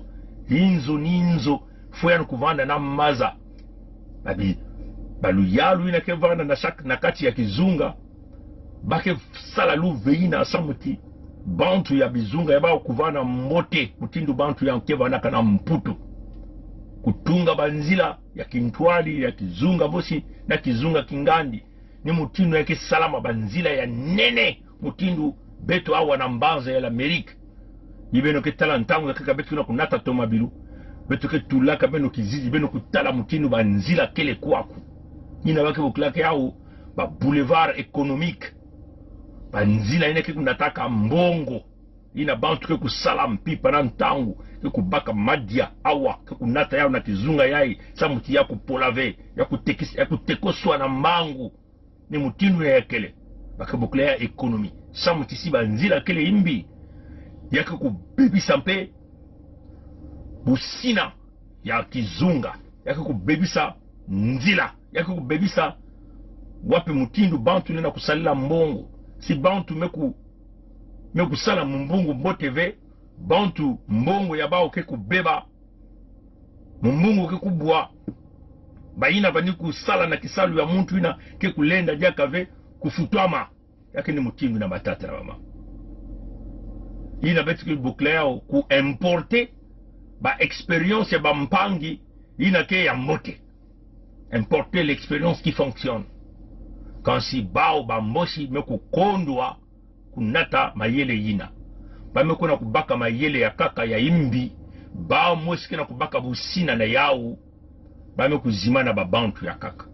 Inzo ni inzo, fwe yandi kuvanda na maza. Babi-, baluyalu yina ke vanda na shak-, na kati ya kizunga, ba ke sala luve yina samu ti bantu ya bizunga ya bawu kuvanda mbote, mutindu bantu ya ke vandaka na Mputu. Kutunga banzila ya kintwadi ya kizunga mosi na kizunga kingandi. Ni mutindu ya ke salama banzila ya nene, mutindu beto awa na mbanza ya l'Amérique. Ni beno ke tala ntangu ya nkaka beto ke na kunata tomabilu, beto ke tulaka beno kizizi, beno kutala mutindu banzila kele kwaku. Yina ba ke bokilaka yawu ba boulevard économique. Banzila yina ke kunataka mbongo. Yina bantu ke kusala mpimpa na ntangu, ke kubaka madia awa, ke kunata yawu na kizunga yayi, samu ti ya kupola ve, ya kutekis-, ya kutekoswa na mbangu. Ni mutindu ya kele, ba ke bokila ya économie. Samu ti si banzila kele mbi, ya ke kubebisa mpe busina ya kizunga, ya ke kubebisa nzila, ya ke kubebisa wapi mutindu bantu nde na kusalila mbongo. Si bantu me ku-, me kusala mumbungu mbote ve, bantu mbongo ya bawu ke kubeba, mumbungu ke kubwa, bayina vani kusala na kisalu ya muntu yina ke kulenda diaka ve kufutwama. Ya ke ni mutindu yina, batata na bamama. Yina beto ke bokila yawu ku importer ba expérience ya bampangi yina ke ya mbote. Importer l'expérience qui fonctionne. Kansi bawu Bamboshi me kukondwa kunata mayele yina. Ba me kwenda kubaka mayele ya nkaka ya yimbi. Bawu mosi ke na kubaka busina na yawu. Ba me kuzimana babantu ya nkaka.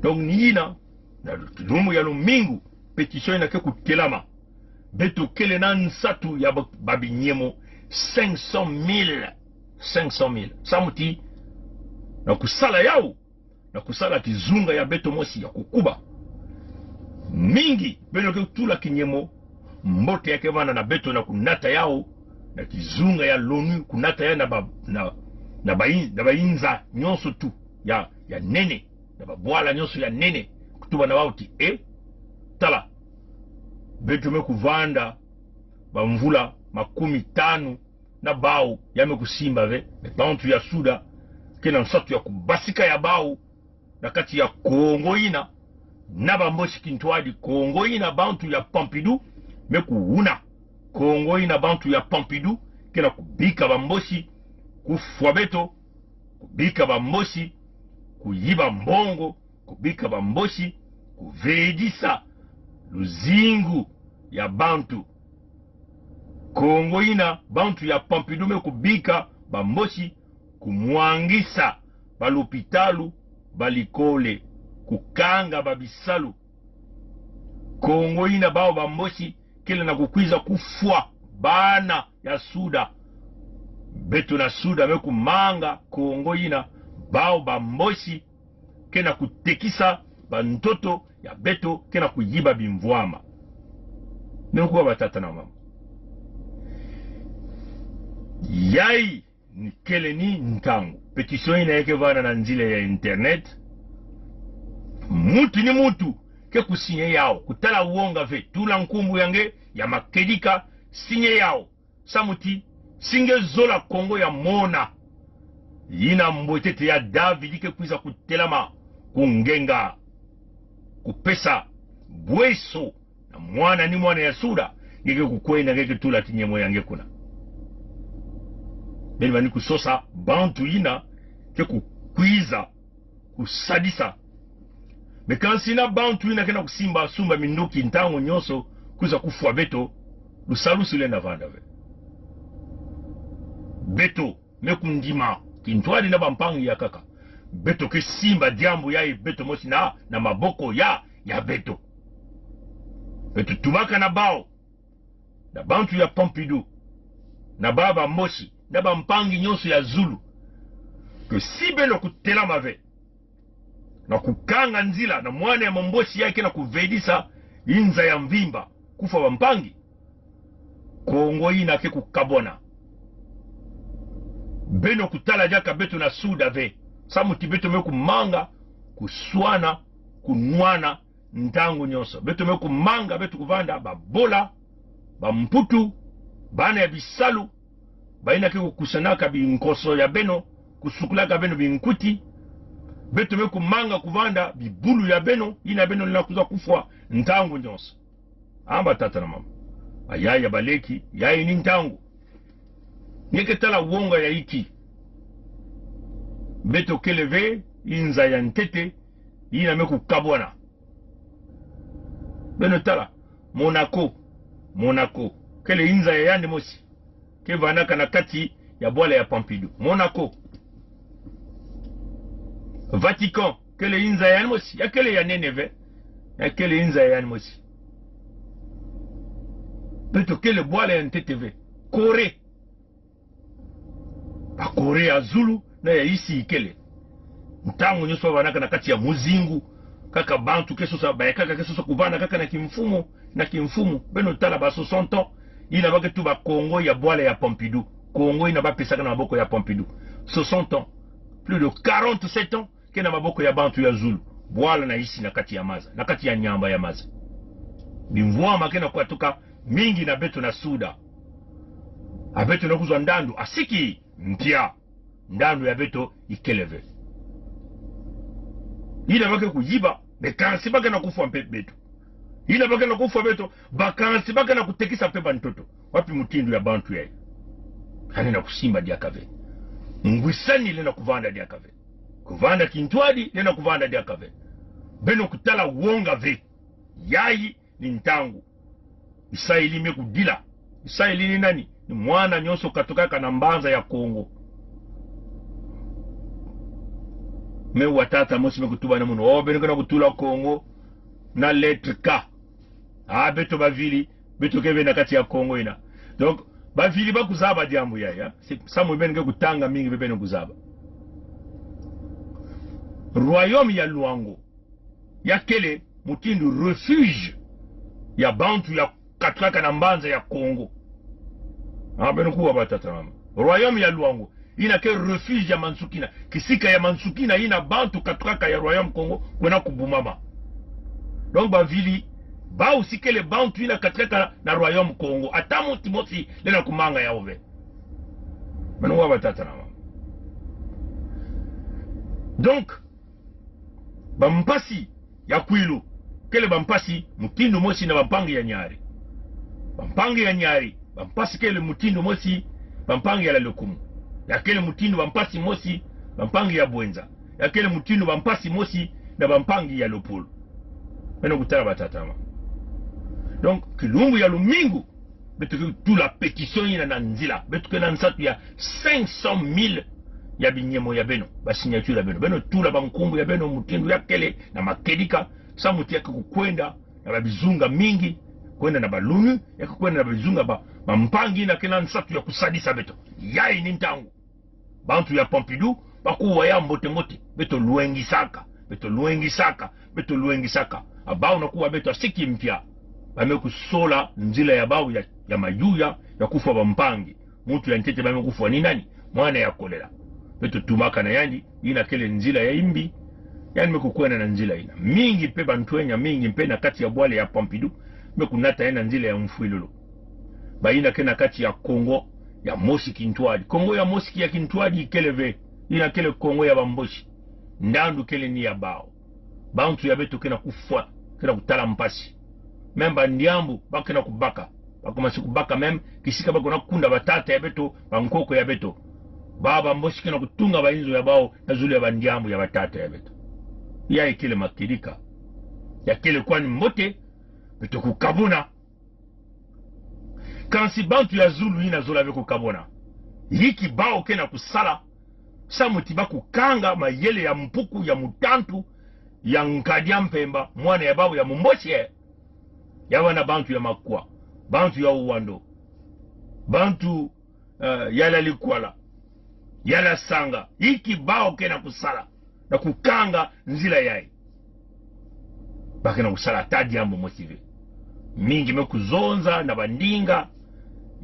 Donc ni yina, na lumbu ya lumingu, pétition yina ke kutelama. Beto kele na nsatu ya ba, babinyemo cinq cent mille. Cinq cent mille. Samu ti, na kusala yawu, na kusala kizunga ya beto mosi ya kukuba. Mingi, beno ke tula kinyemo mbote ya ke vanda na beto na kunata yawu, na kizunga ya l'ONU, kunata yawu na ba, na, na ba in-, na bayinza nyonso tu, ya, ya nene, na babwala nyonso ya nene, kutuba na bawu ti, e, tala, beto me kuvanda bamvula makumi tanu na bawu, ya me kusimba ve, me bantu ya Sud-a, ke na nsatu ya kubasika ya bawu, na kati ya Kongo yina, na bambosi kintwadi Kongo yina, bantu ya Pompidou, me kuwuna. Kongo yina, bantu ya Pompidou, ke na kubika bambosi, kufwa beto, kubika bambosi, kuyiba mbongo, kubika bambosi, kuvedisa luzingu ya bantu. Kongo yina, bantu ya Pompidou me kubika bambosi, kumwangisa balopitalu, balikole, kukanga babisalu. Kongo yina, bawu bambosi, kele na kukwiza kufwa bana ya Sud-a. Beto na Sud-a me kumanga Kongo yina, bawu bambosi, ke na kutekisa bantoto ya beto, ke na kuyiba bimvwama. Nene kuwa batata na mama. Yayi ni kele ni ntangu. Pétition yina ya ke vanda na nzila ya internet. Muntu ni muntu ke kusigner yawu, kutala wonga ve, tula nkumbu ya nge ya makedika, signer yawu. Samu ti, si nge zola Kongo ya mona, yina mbwetete ya David ke kwiza kutelama, kungenga, kupesa bweso na mwana ni mwana ya Sud-a, nge ke kukwenda, nge ke tula kinyemo ya nge kuna. Beno bani kusosa bantu yina ke kukwiza kusadisa. Me kansi na bantu yina ke na kusimba, sumba minduki ntangu nyonso, kwiza kufwa beto, lusalusu lenda vanda ve. Beto me kundima, kintwadi na bampangi ya nkaka. Beto ke simba diambu yayi beto mosi na, na maboko ya, ya beto. Beto tubaka na bawu, na bantu ya Pompidou, na bawu bambosi, na bampangi nyonso ya zulu, que si beno kutelama ve na kukanga nzila na mwana ya mumbosi yayi ke na kuvedisa inza ya mvimba, kufwa bampangi, Kongo yina ke kukabwana. Beno kutala diaka beto na Sud-a ve, samu ti beto me kumanga kuswana, kunwana, ntangu nyonso. Beto me kumanga, beto kuvanda babola, bamputu, bana ya bisalu, bayina ke kukusanaka binkoso ya beno, kusukulaka beno binkuti. Beto me kumanga kuvanda bibulu ya beno, yina beno lenda kwiza kufwa ntangu nyonso. A batata na mama, bayaya, baleki, yayi ni ntangu. Nge ke tala wonga ya inki? Beto kele ve inza ya ntete yina me kukabwana. Beno tala, Monaco. Monaco kele inza ya yandi mosi, ke vandaka na kati ya bwala ya Pompidou. Monaco. Vatican kele inza ya yandi mosi, ya kele ya nene ve, ya kele inza ya yandi mosi. Beto kele bwala ya ntete ve. Corée. Ba Corée ya zulu na ya insi ikele. Ntangu nyonso ba vandaka na kati ya muzingu. Kaka bantu ke sosa, ba ya nkaka ke sosa kuvanda kaka na kimfumu, na kimfumu. Beno tala ba soixante ans yina ba ke tuba Congo ya bwala ya Pompidou. Congo yina ba pesaka na maboko ya Pompidou. Soixante ans. Plus de quarante-sept ans ke na maboko ya bantu ya zulu. Bwala na insi na kati ya maza, na kati ya nyamba ya maza. Bimvwama ke na kwatuka mingi na beto na Sud-a. A beto na kuzwa ndandu, asiki mpia. Ndandu ya beto ikele ve. Yina ba ke kuyiba, bakansi ba ke na kufwa mpe beto. Yina ba ke na kufwa beto, bakansi ba ke na kutekisa mpe bantoto. Wapi mutindu ya bantu yayi? Yandi na kusimba diaka ve. Ngwisani lenda kuvanda diaka ve. Kuvanda kintwadi lenda kuvanda diaka ve. Beno kutala wonga ve. Yayi ni ntangu. Bisaili me kudila. Bisaili ni nani? Ni mwana nyonso katukaka na mbanza ya Kongo. Me wa tata mosi me kutuba na munu: Oh, beno ke na kutula Kongo na lettre K. Ah, beto bavili, beto ke ve na kati ya Kongo yina. Donc, bavili ba kuzaba diambu yayi, ya. Si, samu beno ke kutanga mingi, beno kuzaba. Royaume ya Loango ya kele mutindu refuge ya bantu ya katukaka na mbanza ya Kongo. Ah, beno kuwa, batata, mama. Royaume ya Loango yina ke refuge ya mansukina. Kisika ya mansukina yina bantu katukaka ya Royaume Kongo kwenda kubumama. Donc, bavili, bawu si kele bantu yina katukaka na Royaume Kongo. Ata muntu mosi lenda kumanga yawu ve. Beno kuwa, batata na mama. Donc, bampasi ya Kwilu kele bampasi mutindu mosi na bampangi ya Niari. Bampangi ya Niari, bampasi kele mutindu mosi bampangi ya la Lékoumou. Ya kele mutindu bampasi mosi bampangi ya Bouenza. Ya kele mutindu bampasi mosi na bampangi ya le Pool. Beno kutala, batata, mama. Donc, kilumbu ya lumingu, beto ke tula pétition yina na nzila. Beto ke na nsatu ya cinq cent mille ya binyemo ya beno, ba signature ya beno. Beno tula bankumbu ya beno mutindu ya kele na makedika, samu ti ya ke kukwenda na babizunga mingi, kwenda na ba l'ONU, ya ke kwenda na babizunga ba, bampangi yina ke na nsatu ya kusadisa beto. Yayi ni ntangu. Bantu ya Pompidou, ba kuwa ya mbote-mbote. Beto lwengisaka, beto lwengisaka, beto lwengisaka. Ah, bawu na kuwa beto asiki mpia. Ba me kusola nzila ya bawu ya, ya mayuya, ya kufwa bampangi. Muntu ya ntete ba me kufwa ni nani? Mwana ya kolela. Beto tumaka na yandi, yina kele nzila ya yimbi. Yandi me kukwenda na nzila yina. Mingi mpe, bantwenya mingi mpe na kati ya bwala ya Pompidou me kunata yandi na nzila ya mfwilulu. Bayina ke na kati ya Kongo ya mosi kintwadi. Kongo ya mosi ya kintwadi kele ve. Yina kele Kongo ya Bamboshi. Ndandu kele ni ya bawu. Bantu ya beto ke na kufwa, ke na kutala mpasi. Même bandiambu ba ke na kubaka. Ba kumasi kubaka même kisika ba ke na kunda batata ya beto, bankoko ya beto. Ba Bamboshi ke na kutunga bayinzo ya bawu na zulu ya bandiambu ya batata ya beto. Yayi kele makedika. Ya kele kwani mbote, beto kukabuna. Kansi bantu ya zulu yina zola ve kukabuna. Yinki bawu ke na kusala, samu ti ba kukanga mayele ya mpuku, ya mutantu, ya Nkadia Mpemba, mwana ya bawu ya Mumboshi, eh? Ya bana bantu ya Makwa, bantu ya Owando, bantu, eh, ya la Likwala, ya la Sanga. Yinki bawu ke na kusala na kukanga nzila yayi? Ba ke na kusala ata diambu mosi ve. Mingi me kuzonza na bandinga,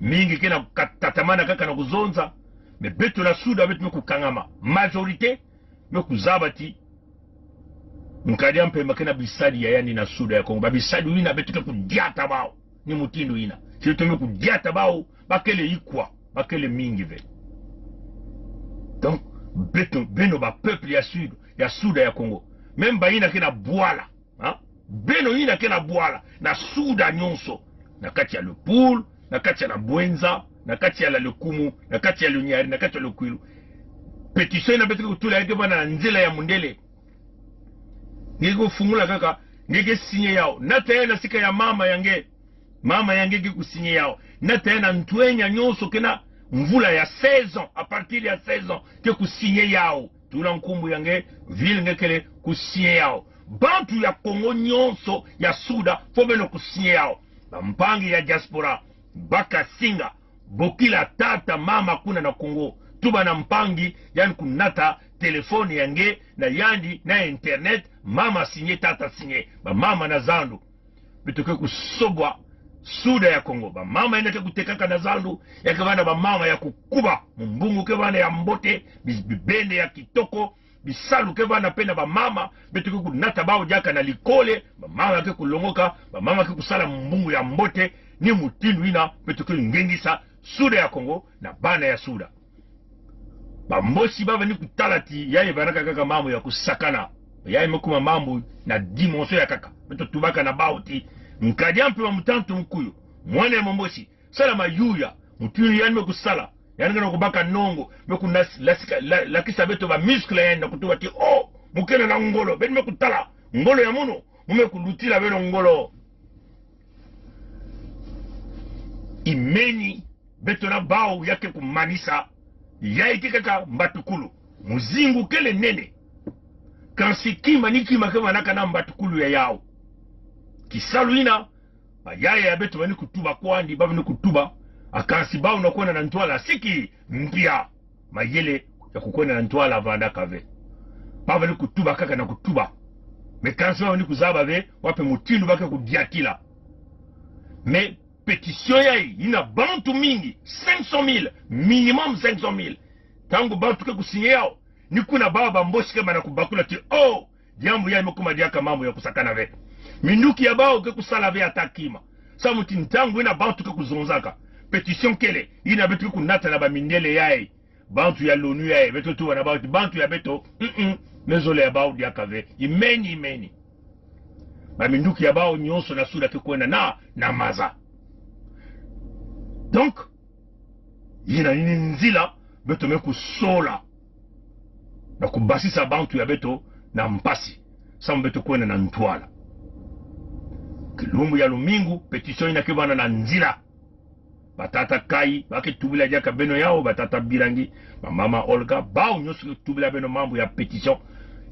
mingi ke na kukatatamana kaka na kuzonza. Mais beto na Sud, beto me kukangama. Majorité me kuzaba ti Nkadia Mpemba ke na bisadi ya yandi na Sud ya Kongo. Babisadi yina beto ke kudiata bawu ni mutindu yina. Si beto me kudiata bawu, ba kele ikwa, ba kele mingi ve. Donc, beto, beno ba peuple ya Sud, ya Sud ya Kongo, même bayina ke na bwala, hein? Beno yina ke na bwala na Sud nyonso, na kati ya le Pool, na kati ya la Bouenza, na kati ya la Lékoumou, na kati ya le Niari, na kati ya le Kwilu. Pétition yina beto ke kutula, ya ke vanda na nzila ya mundele. Nge ke kufungula kaka, nge ke signer yawu. Nata ya na sika ya mama ya nge. Mama ya nge ke kusigner yawu. Nata ya na ntwenya nyonso ke na mvula ya seize ans, à partir ya seize ans, ke kusigner yawu. Tula nkumbu ya nge, ville nge kele, kusigner yawu. Bantu ya Kongo nyonso ya Sud, faut beno kusigner yawu. Bampangi ya diaspora, baka singa, bokila tata, mama kuna na Congo. Tuba na mpangi, yandi kunata téléphone ya nge na yandi na internet, mama signer, tata signer. Bamama na zandu, beto ke kusobwa Sud ya Kongo. Bamama yina ke kutekaka na zandu, ya ke vanda bamama ya kukuba. Mumbungu ke vanda ya mbote, bi-, bibende ya kitoko, bisalu ke vanda mpe na bamama, beto ke kunata bawu diaka na likole, bamama ke kulongoka, bamama ke kusala mumbungu ya mbote. Ni mutindu yina beto ke ngengisa Sud ya Kongo na bana ya Sud. Bamboshi baba ni kutala ti yayi vandaka kaka mambu ya kusakana. Yayi me kuma mambu na dimension ya nkaka. Beto tubaka na bawu ti Nkadia Mpemba, mutantu mukuyu, mwana ya Mumboshi, sala mayuya, mutindu yandi me kusala. Yandi ke na kubaka nongo, me kunas-, lasika-, la-, lakisa beto ba muscle ya yandi na kutuba ti: "Oh, mu kena na ngolo, beno me kutala ngolo ya munu, mu me kulutila beno ngolo." Imeni, beto na bawu ya ke kumanisa, yayi ke kaka mbatukulu. Muzingu kele nene. Kansi kima ni kima ke manaka na mbatukulu ya yawu. Kisalu yina, mayaya ya beto bani kutuba kwandi, ba bani kutuba, a kansi bawu na kwenda na ntwala siki mpia. Mayele ya kukwenda na ntwala vandaka ve. Ba bani kutuba kaka na kutuba. Mais kansi ba bani kuzaba ve, wapi mutindu ba ke kudiatila. Mais pétition yayi, yina bantu mingi, cinq cent mille, minimum cinq cent mille. Ntangu bantu ke kusigne yawu, ni kuna baba Mbochi ke banda kubakula ti, oh, diambu yayi me kuma diaka mambu ya kusakana ve. Minduki ya bawu ke kusala ve ata kima. Samu ti ntangu yina bantu ke kuzonzaka, pétition kele, yina beto ke kunata na bamindele yayi. Bantu ya l'ONU yayi, beto tuba na bawu ti bantu ya beto, mm, mm, me zole ya bawu diaka ve. Imeni, imeni. Baminduki ya bawu nyonso na Sud ke kwenda na, na maza. Donc, yina ni nzila beto me kusola na kubasisa bantu ya beto na mpasi, samu beto kwenda na ntwala. Kilumbu ya lumingu, pétition yina ke vanda na nzila. Batata Kayi, ba ke tubila diaka beno yawu, batata Birangi, bamama Olga, bawu nyonso ke tubila beno mambu ya pétition.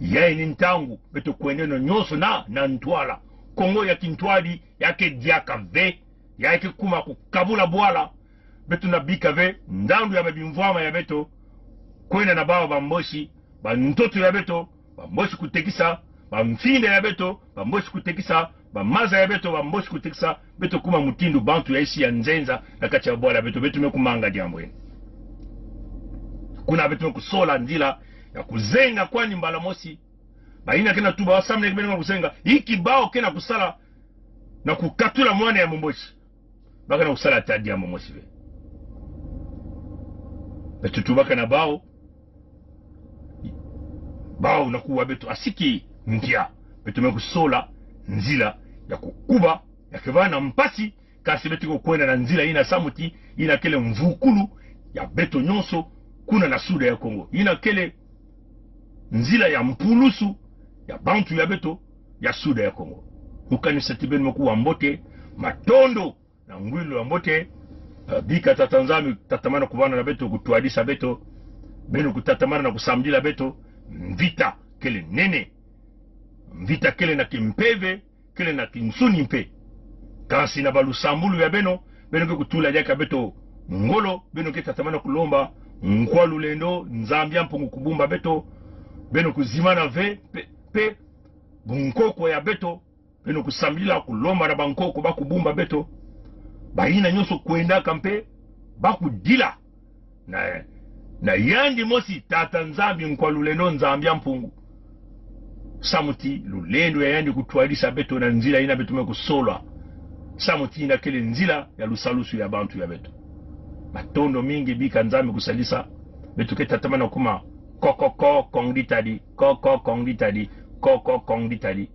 Yayi ni ntangu beto kwendeno nyonso na, na ntwala. Kongo ya kintwadi ya ke diaka ve, ya ke kuma kukabula bwala. Beto na bika ve ndandu ya babimvwama ya beto, kwenda na bawu ba Mbochi, bantoto ya beto, ba Mbochi kutekisa, bamfinda ya beto, ba Mbochi kutekisa, bamaza ya beto, ba Mbochi kutekisa, beto kuma mutindu bantu ya isi ya nzenza na kati ya bwala beto, beto me kumanga diambu yina. Kuna beto me kusola nzila ya kuzenga kwani mbala mosi. Bayina ke na tuba, wasamne ke beno kuzenga, inki bawu ke na kusala na kukatula mwana ya Mumbochi. Ba ke na kusala ata diambu mosi ve. Beto tubaka na bawu, bawu na kuwa beto asiki ndia. Beto me kusola nzila ya kukuba, ya ke vanda mpasi, kansi beto ke kwenda na nzila yina samu ti yina kele mvukulu ya beto nyonso kuna na Sud ya Kongo. Yina kele nzila ya mpulusu ya bantu ya beto ya Sud ya Kongo. Mu kanisa ti beno me kuwa mbote, matondo na ngwilu ya mbote. Eh, bika Tata Nzambi tatamana kuvanda na beto, kutwadisa beto. Beno kutatamana na kusambila beto. Mvita kele nene. Mvita kele na kimpeve, kele na kinsuni mpe. Kansi na balusambulu ya beno, beno ke kutula diaka beto ngolo, beno ke tatamana kulomba Nkwa Lulendo, Nzambi ya Mpungu kubumba beto. Beno kuzimana ve, mpe, mpe bunkoko ya beto, beno kusambila, kulomba na bankoko ba kubumba beto. Bayina nyonso kwendaka mpe, ba kudila na, na yandi mosi, Tata Nzambi Nkwa Lulendo, Nzambi ya Mpungu. Samu ti lulendo ya yandi kutwadisa beto na nzila yina beto me kusola. Samu ti yina kele nzila ya lusalusu ya bantu ya beto. Matondo mingi, bika Nzambi kusalisa. Beto ke tatamana kuma ko, ko, ko, Kongo ditadi, ko, ko, Kongo ditadi, ko, ko, Kongo ditadi.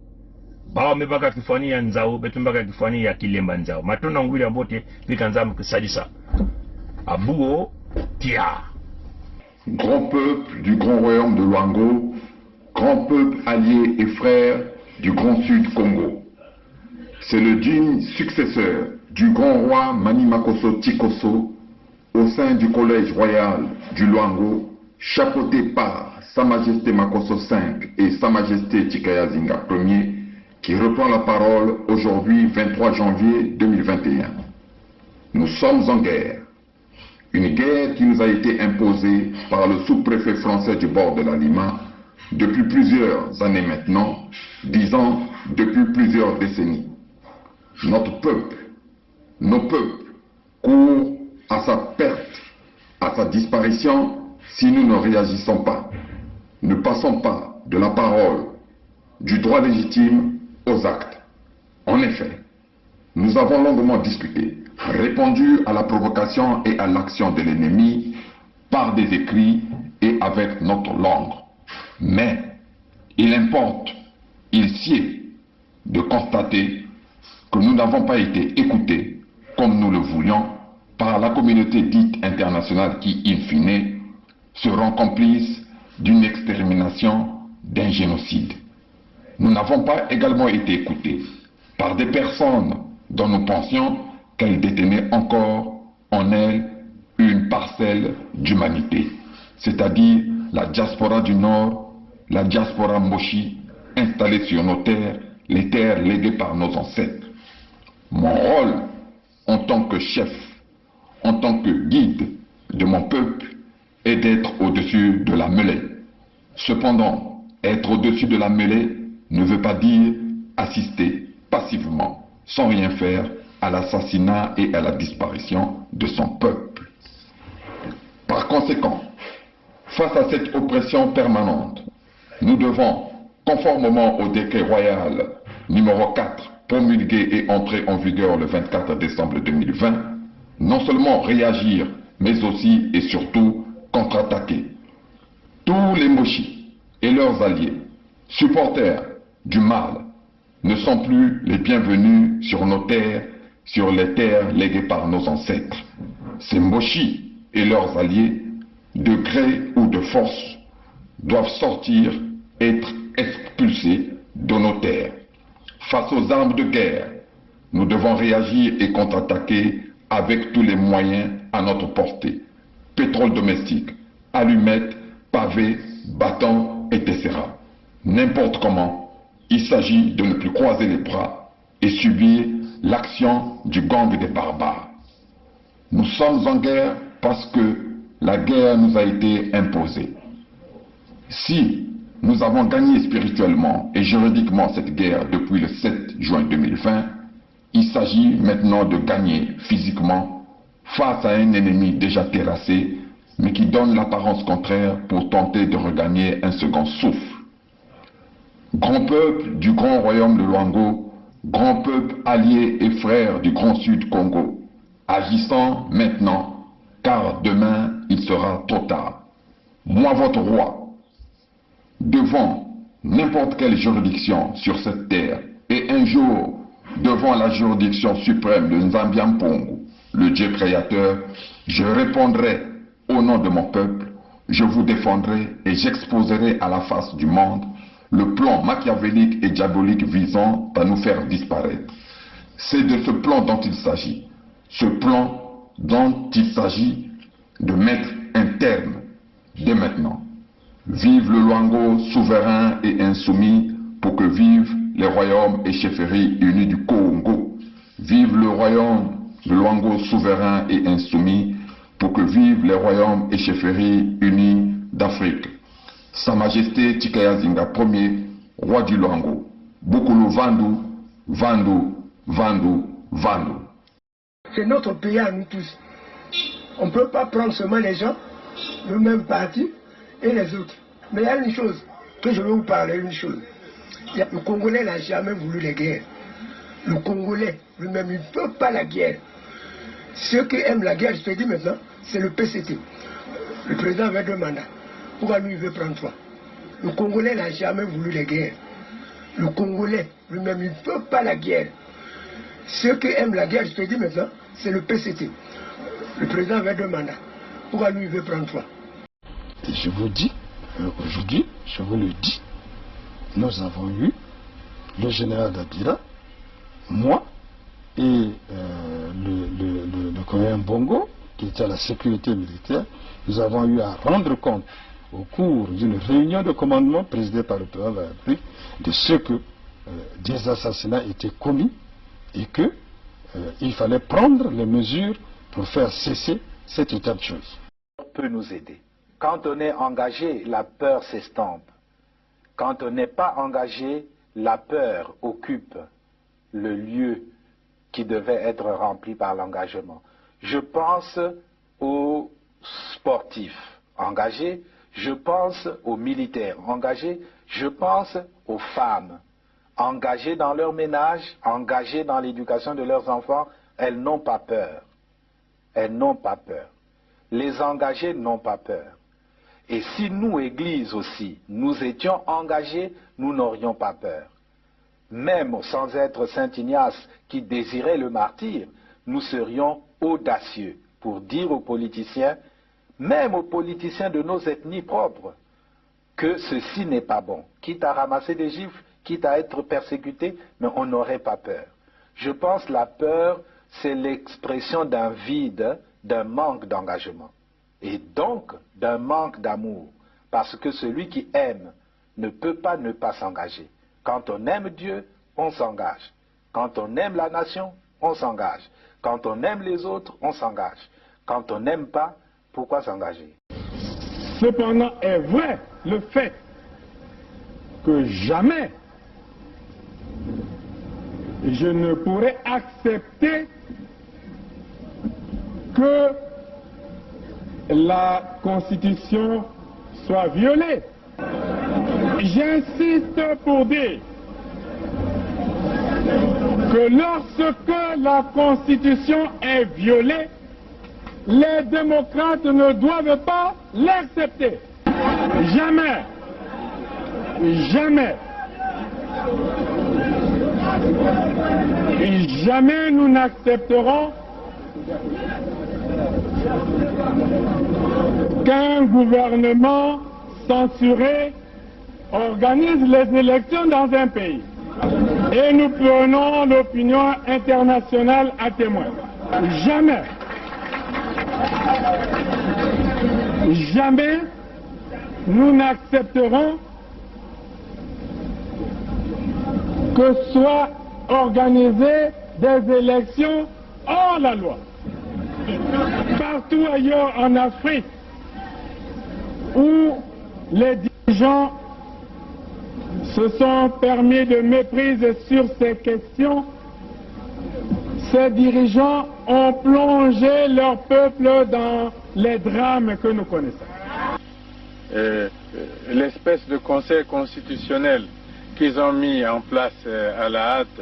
Bawu me baka kifwani ya nzau, beto me baka kifwani ya kilemba nzau. Matondo na ngwilu ya mbote, bika Nzambi kusalisa. Abuo, tia. Grand peuple du grand royaume de Loango, grand peuple allié et frère du Grand Sud Kongo. C'est le digne successeur du grand roi Mani Makosso Tikosso au sein du collège royal du Loango, chapeauté par Sa Majesté Makosso cinq et Sa Majesté Tchicaya Zinga premier, qui reprend la parole aujourd'hui, vingt-trois janvier deux mille vingt et un. Nous sommes en guerre. Une guerre qui nous a été imposée par le sous-préfet français du bord de l'Alima depuis plusieurs années maintenant, disons depuis plusieurs décennies. Notre peuple, nos peuples courent à sa perte, à sa disparition si nous ne réagissons pas. Ne passons pas de la parole, du droit légitime aux actes. En effet, nous avons longuement discuté, répondu à la provocation et à l'action de l'ennemi par des écrits et avec notre langue. Mais il importe, il sied de constater que nous n'avons pas été écoutés comme nous le voulions par la communauté dite internationale qui, in fine, seront complices d'une extermination, d'un génocide. Nous n'avons pas également été écoutés par des personnes dont nous pensions qu'elle détenait encore en elle une parcelle d'humanité, c'est-à-dire la diaspora du Nord, la diaspora Moshi, installée sur nos terres, les terres léguées par nos ancêtres. Mon rôle en tant que chef, en tant que guide de mon peuple, est d'être au-dessus de la mêlée. Cependant, être au-dessus de la mêlée ne veut pas dire assister passivement, sans rien faire, à l'assassinat et à la disparition de son peuple. Par conséquent, face à cette oppression permanente, nous devons, conformément au décret royal numéro quatre, promulgué et entré en vigueur le vingt-quatre décembre deux mille vingt, non seulement réagir, mais aussi et surtout contre-attaquer. Tous les Moshi et leurs alliés, supporters du mal, ne sont plus les bienvenus sur nos terres, sur les terres léguées par nos ancêtres. Ces Moshi et leurs alliés, de gré ou de force, doivent sortir, être expulsés de nos terres. Face aux armes de guerre, nous devons réagir et contre-attaquer avec tous les moyens à notre portée. Pétrole domestique, allumettes, pavés, bâtons, et cetera. N'importe comment, il s'agit de ne plus croiser les bras et subir l'action du gang des barbares. Nous sommes en guerre parce que la guerre nous a été imposée. Si nous avons gagné spirituellement et juridiquement cette guerre depuis le sept juin deux mille vingt, il s'agit maintenant de gagner physiquement face à un ennemi déjà terrassé, mais qui donne l'apparence contraire pour tenter de regagner un second souffle. Grand peuple du grand royaume de Loango, grand peuple allié et frère du grand sud Congo, agissons maintenant, car demain il sera trop tard. Moi, votre roi, devant n'importe quelle juridiction sur cette terre, et un jour devant la juridiction suprême de Nzambi a Mpungu, le Dieu créateur, je répondrai au nom de mon peuple, je vous défendrai et j'exposerai à la face du monde le plan machiavélique et diabolique visant à nous faire disparaître. C'est de ce plan dont il s'agit. Ce plan dont il s'agit de mettre un terme dès maintenant. Vive le Loango souverain et insoumis, pour que vivent les royaumes et chefferies unis du Congo. Vive le royaume de Loango souverain et insoumis, pour que vivent les royaumes et chefferies unis d'Afrique. Sa Majesté Tchicaya Zinga premier, roi du Loango. Bukulu vandu, vandu, vandu, vandu. C'est notre pays à nous tous. On ne peut pas prendre seulement les gens, le même parti et les autres. Mais il y a une chose que je veux vous parler, une chose. Il y a- le Congolais n'a jamais voulu les guerres. Le Congolais lui-même, il ne veut pas la guerre. Ceux qui aiment la guerre, je te dis maintenant, c'est le P C T. Le président avait deux mandats. Pourquoi lui, il veut prendre trois ? Le Congolais n'a jamais voulu les guerres. Le Congolais lui-même, il ne veut pas la guerre. Ceux qui aiment la guerre, je te dis maintenant, c'est le P C T. Le président avait deux mandats. Pourquoi lui, il veut prendre trois ? Et je vous dis, euh, aujourd'hui, je vous le dis, nous avons eu le général Dabira, moi et, euh, le, le, le, le colonel Mbongo, qui était à la sécurité militaire, nous avons eu à rendre compte au cours d'une réunion de commandement présidée par le président de la République de ce que, euh, des assassinats étaient commis et que, euh, il fallait prendre les mesures pour faire cesser cet état de choses. Peut nous aider. Quand on est engagé, la peur s'estompe. Quand on n'est pas engagé, la peur occupe le lieu qui devait être rempli par l'engagement. Je pense aux sportifs engagés, je pense aux militaires engagés, je pense aux femmes engagées dans leur ménage, engagées dans l'éducation de leurs enfants. Elles n'ont pas peur. Elles n'ont pas peur. Les engagés n'ont pas peur. Et si nous, Église aussi, nous étions engagés, nous n'aurions pas peur. Même sans être Saint Ignace qui désirait le martyre, nous serions audacieux pour dire aux politiciens, même aux politiciens de nos ethnies propres, que ceci n'est pas bon. Quitte à ramasser des gifles, quitte à être persécuté, mais on n'aurait pas peur. Je pense que la peur, c'est l'expression d'un vide, d'un manque d'engagement, et donc d'un manque d'amour, parce que celui qui aime ne peut pas ne pas s'engager. Quand on aime Dieu, on s'engage. Quand on aime la nation, on s'engage. Quand on aime les autres, on s'engage. Quand on n'aime pas, pourquoi s'engager ? Cependant, est vrai le fait que jamais je ne pourrai accepter que la Constitution soit violée. J'insiste pour dire que lorsque la Constitution est violée, les démocrates ne doivent pas l'accepter. Jamais. Jamais. Et jamais nous n'accepterons qu'un gouvernement censuré organise les élections dans un pays. Et nous prenons l'opinion internationale à témoin. Jamais, jamais nous n'accepterons que soient organisées des élections hors la loi. Partout ailleurs en Afrique où les dirigeants se sont permis de méprise sur ces questions, ces dirigeants ont plongé leur peuple dans les drames que nous connaissons. Euh, euh, l'espèce de conseil constitutionnel qu'ils ont mis en place, euh, à la hâte,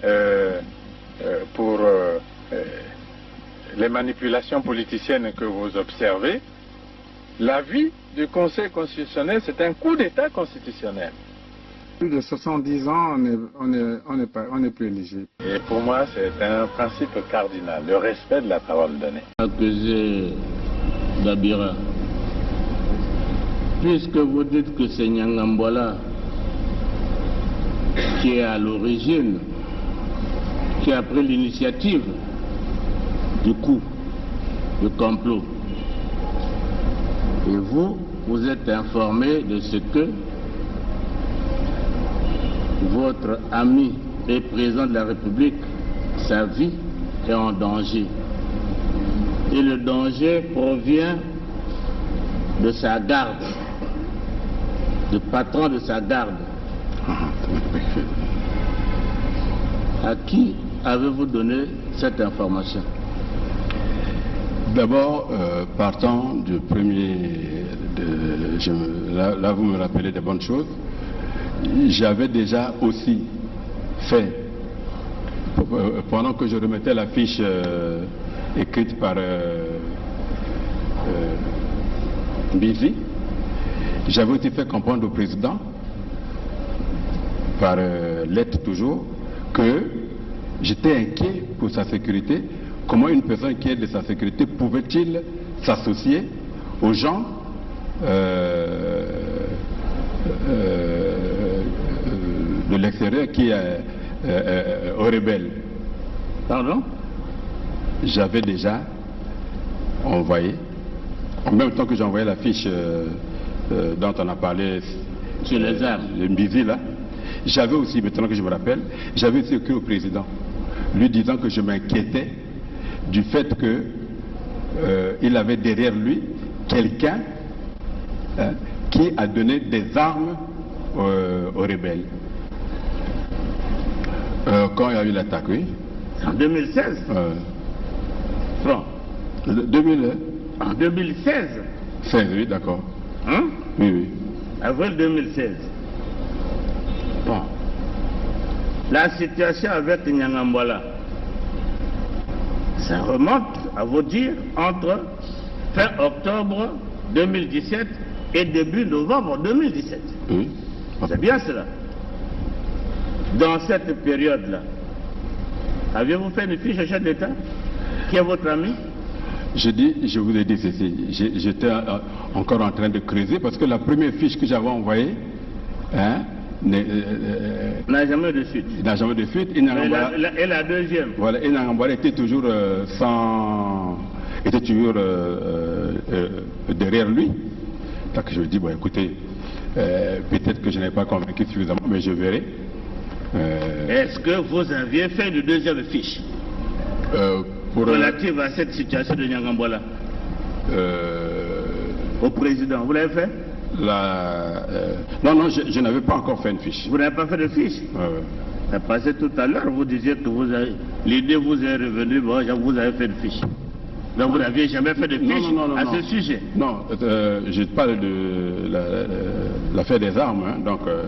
euh, euh, pour, euh, euh, les manipulations politiciennes que vous observez, l'avis du Conseil constitutionnel, c'est un coup d'État constitutionnel. Plus de soixante-dix ans, on est, on est, on est pas, on n'est plus éligible. Et pour moi, c'est un principe cardinal, le respect de la parole donnée. Accusé Dabira, puisque vous dites que c'est Nyangambwala qui est à l'origine, qui a pris l'initiative du coup, du complot, et vous, vous êtes informé de ce que votre ami et président de la République, sa vie est en danger. Et le danger provient de sa garde, du patron de sa garde. À qui avez-vous donné cette information ? D'abord, euh, partant du premier, de, je me, là, là, vous me rappelez de bonnes choses. J'avais déjà aussi fait, euh, pendant que je remettais la fiche, euh, écrite par, euh, euh, Mbizi, j'avais aussi fait comprendre au président par, euh, lettre toujours, que j'étais inquiet pour sa sécurité. Comment une personne qui est de sa sécurité pouvait-il s'associer aux gens, euh, euh, de l'extérieur qui est, euh, euh, aux rebelles ? Pardon ? J'avais déjà envoyé, en même temps que j'envoyais la fiche, euh, euh, dont on a parlé, sur les, euh, armes, le Mbizi là, j'avais aussi, maintenant que je me rappelle, j'avais aussi écrit au président, lui disant que je m'inquiétais du fait que, euh, il avait derrière lui quelqu'un, hein, qui a donné des armes, euh, aux rebelles. Euh, quand il y a eu l'attaque, oui. En deux mille seize. Euh. Bon. Le deux mille, hein ? En deux mille seize. Seize, oui, d'accord. Hein ? Oui, oui. Avril deux mille seize. Bon. La situation avec Nyangambwala, ça remonte, à vous dire, entre fin octobre deux mille dix-sept et début novembre deux mille dix-sept. Oui. C'est bien cela. Dans cette période-là, aviez-vous fait une fiche au chef d'État, qui est votre ami ? Je dis, je vous ai dit ceci, j'ai, j'étais, euh, encore en train de creuser, parce que la première fiche que j'avais envoyée, hein, Ne, euh, euh, n'a jamais de fuite. N'a jamais de fuite. Et Niangambwala, la, la, et la deuxième. Voilà, et Niangambwala était toujours, euh, sans, était toujours, euh, euh, euh, derrière lui. Donc je me dis, bon, écoutez, euh, peut-être que je n'ai pas convaincu suffisamment, mais je verrai. Euh, est-ce que vous aviez fait une deuxième fiche, euh, pour, euh, relative à cette situation de Niangambwala ? Euh, au président, vous l'avez fait ? La, euh, non, non, je, je n'avais pas encore fait une fiche. Vous n'avez pas fait de fiche ? Ouais, ouais. Ça passait tout à l'heure, vous disiez que vous avez, l'idée vous est revenue, bon, vous avez fait une fiche. Donc vous n'aviez jamais fait de fiche à ce sujet ? Non, non, non, non. Non, euh, je parle de la, la, l'affaire des armes, hein, donc, euh,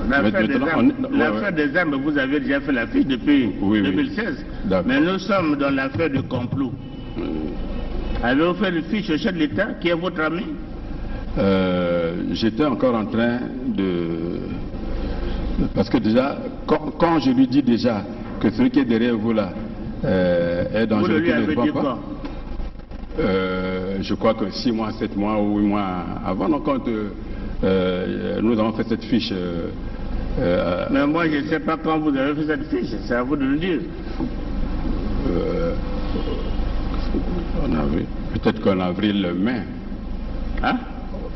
l'affaire des armes, vous avez déjà fait la fiche depuis deux mille seize. Oui, oui. D'accord. Mais nous sommes dans l'affaire du complot. Euh. Avez-vous fait une fiche au chef de l'État, qui est votre ami ? Euh, j'étais encore en train de, parce que déjà, quand, quand je lui dis déjà que celui qui est derrière vous là, euh, est dangereux, qu'il ne se bat pas. Vous le lui avez dit quand ? Euh, je crois que six mois, sept mois ou huit mois avant, donc quand, euh, euh, nous avons fait cette fiche, euh, euh, mais moi, je ne sais pas quand vous avez fait cette fiche, c'est à vous de le dire. Euh, en avril, peut-être qu'en avril, mai. Hein ?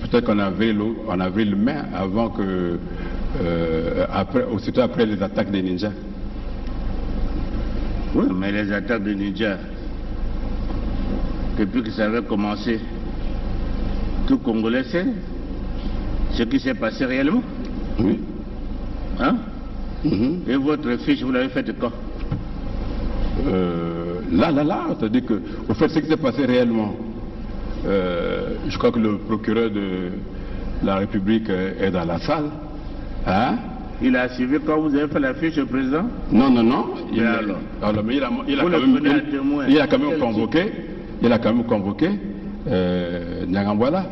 Peut-être qu'en avril ou, en avril, mai, avant que, euh, après, aussitôt après les attaques des ninjas. Oui, mais les attaques des ninjas, depuis que ça avait commencé, tout Congolais sait ce qui s'est passé réellement. Oui. Hein ? Mhm. Et votre fiche, vous l'avez faite quand ? Euh, là, là, là, c'est-à-dire que, au fait, ce qui s'est passé réellement, euh, je crois que le procureur de la République, euh, est dans la salle. Hein ? Il a suivi quand vous avez fait la fiche au président ? Non, non, non. Mais il, alors ? Alors, mais il a, il a quand même, il, il a quand même convoqué, il a quand même convoqué, euh, Niangambwala,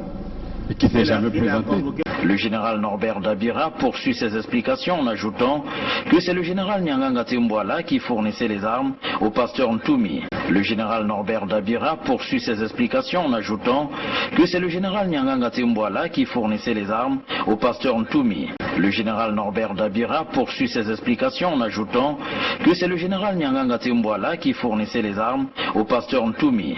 et qui s'est jamais présenté. Le général Norbert Dabira poursuit ses explications en ajoutant que c'est le général Nianganga Tsimbwala qui fournissait les armes au pasteur Ntumi. Le général Norbert Dabira poursuit ses explications en ajoutant que c'est le général Nianganga Tsimbwala qui fournissait les armes au pasteur Ntumi. Le général Norbert Dabira poursuit ses explications en ajoutant que c'est le général Nianganga Tsimbwala qui fournissait les armes au pasteur Ntumi.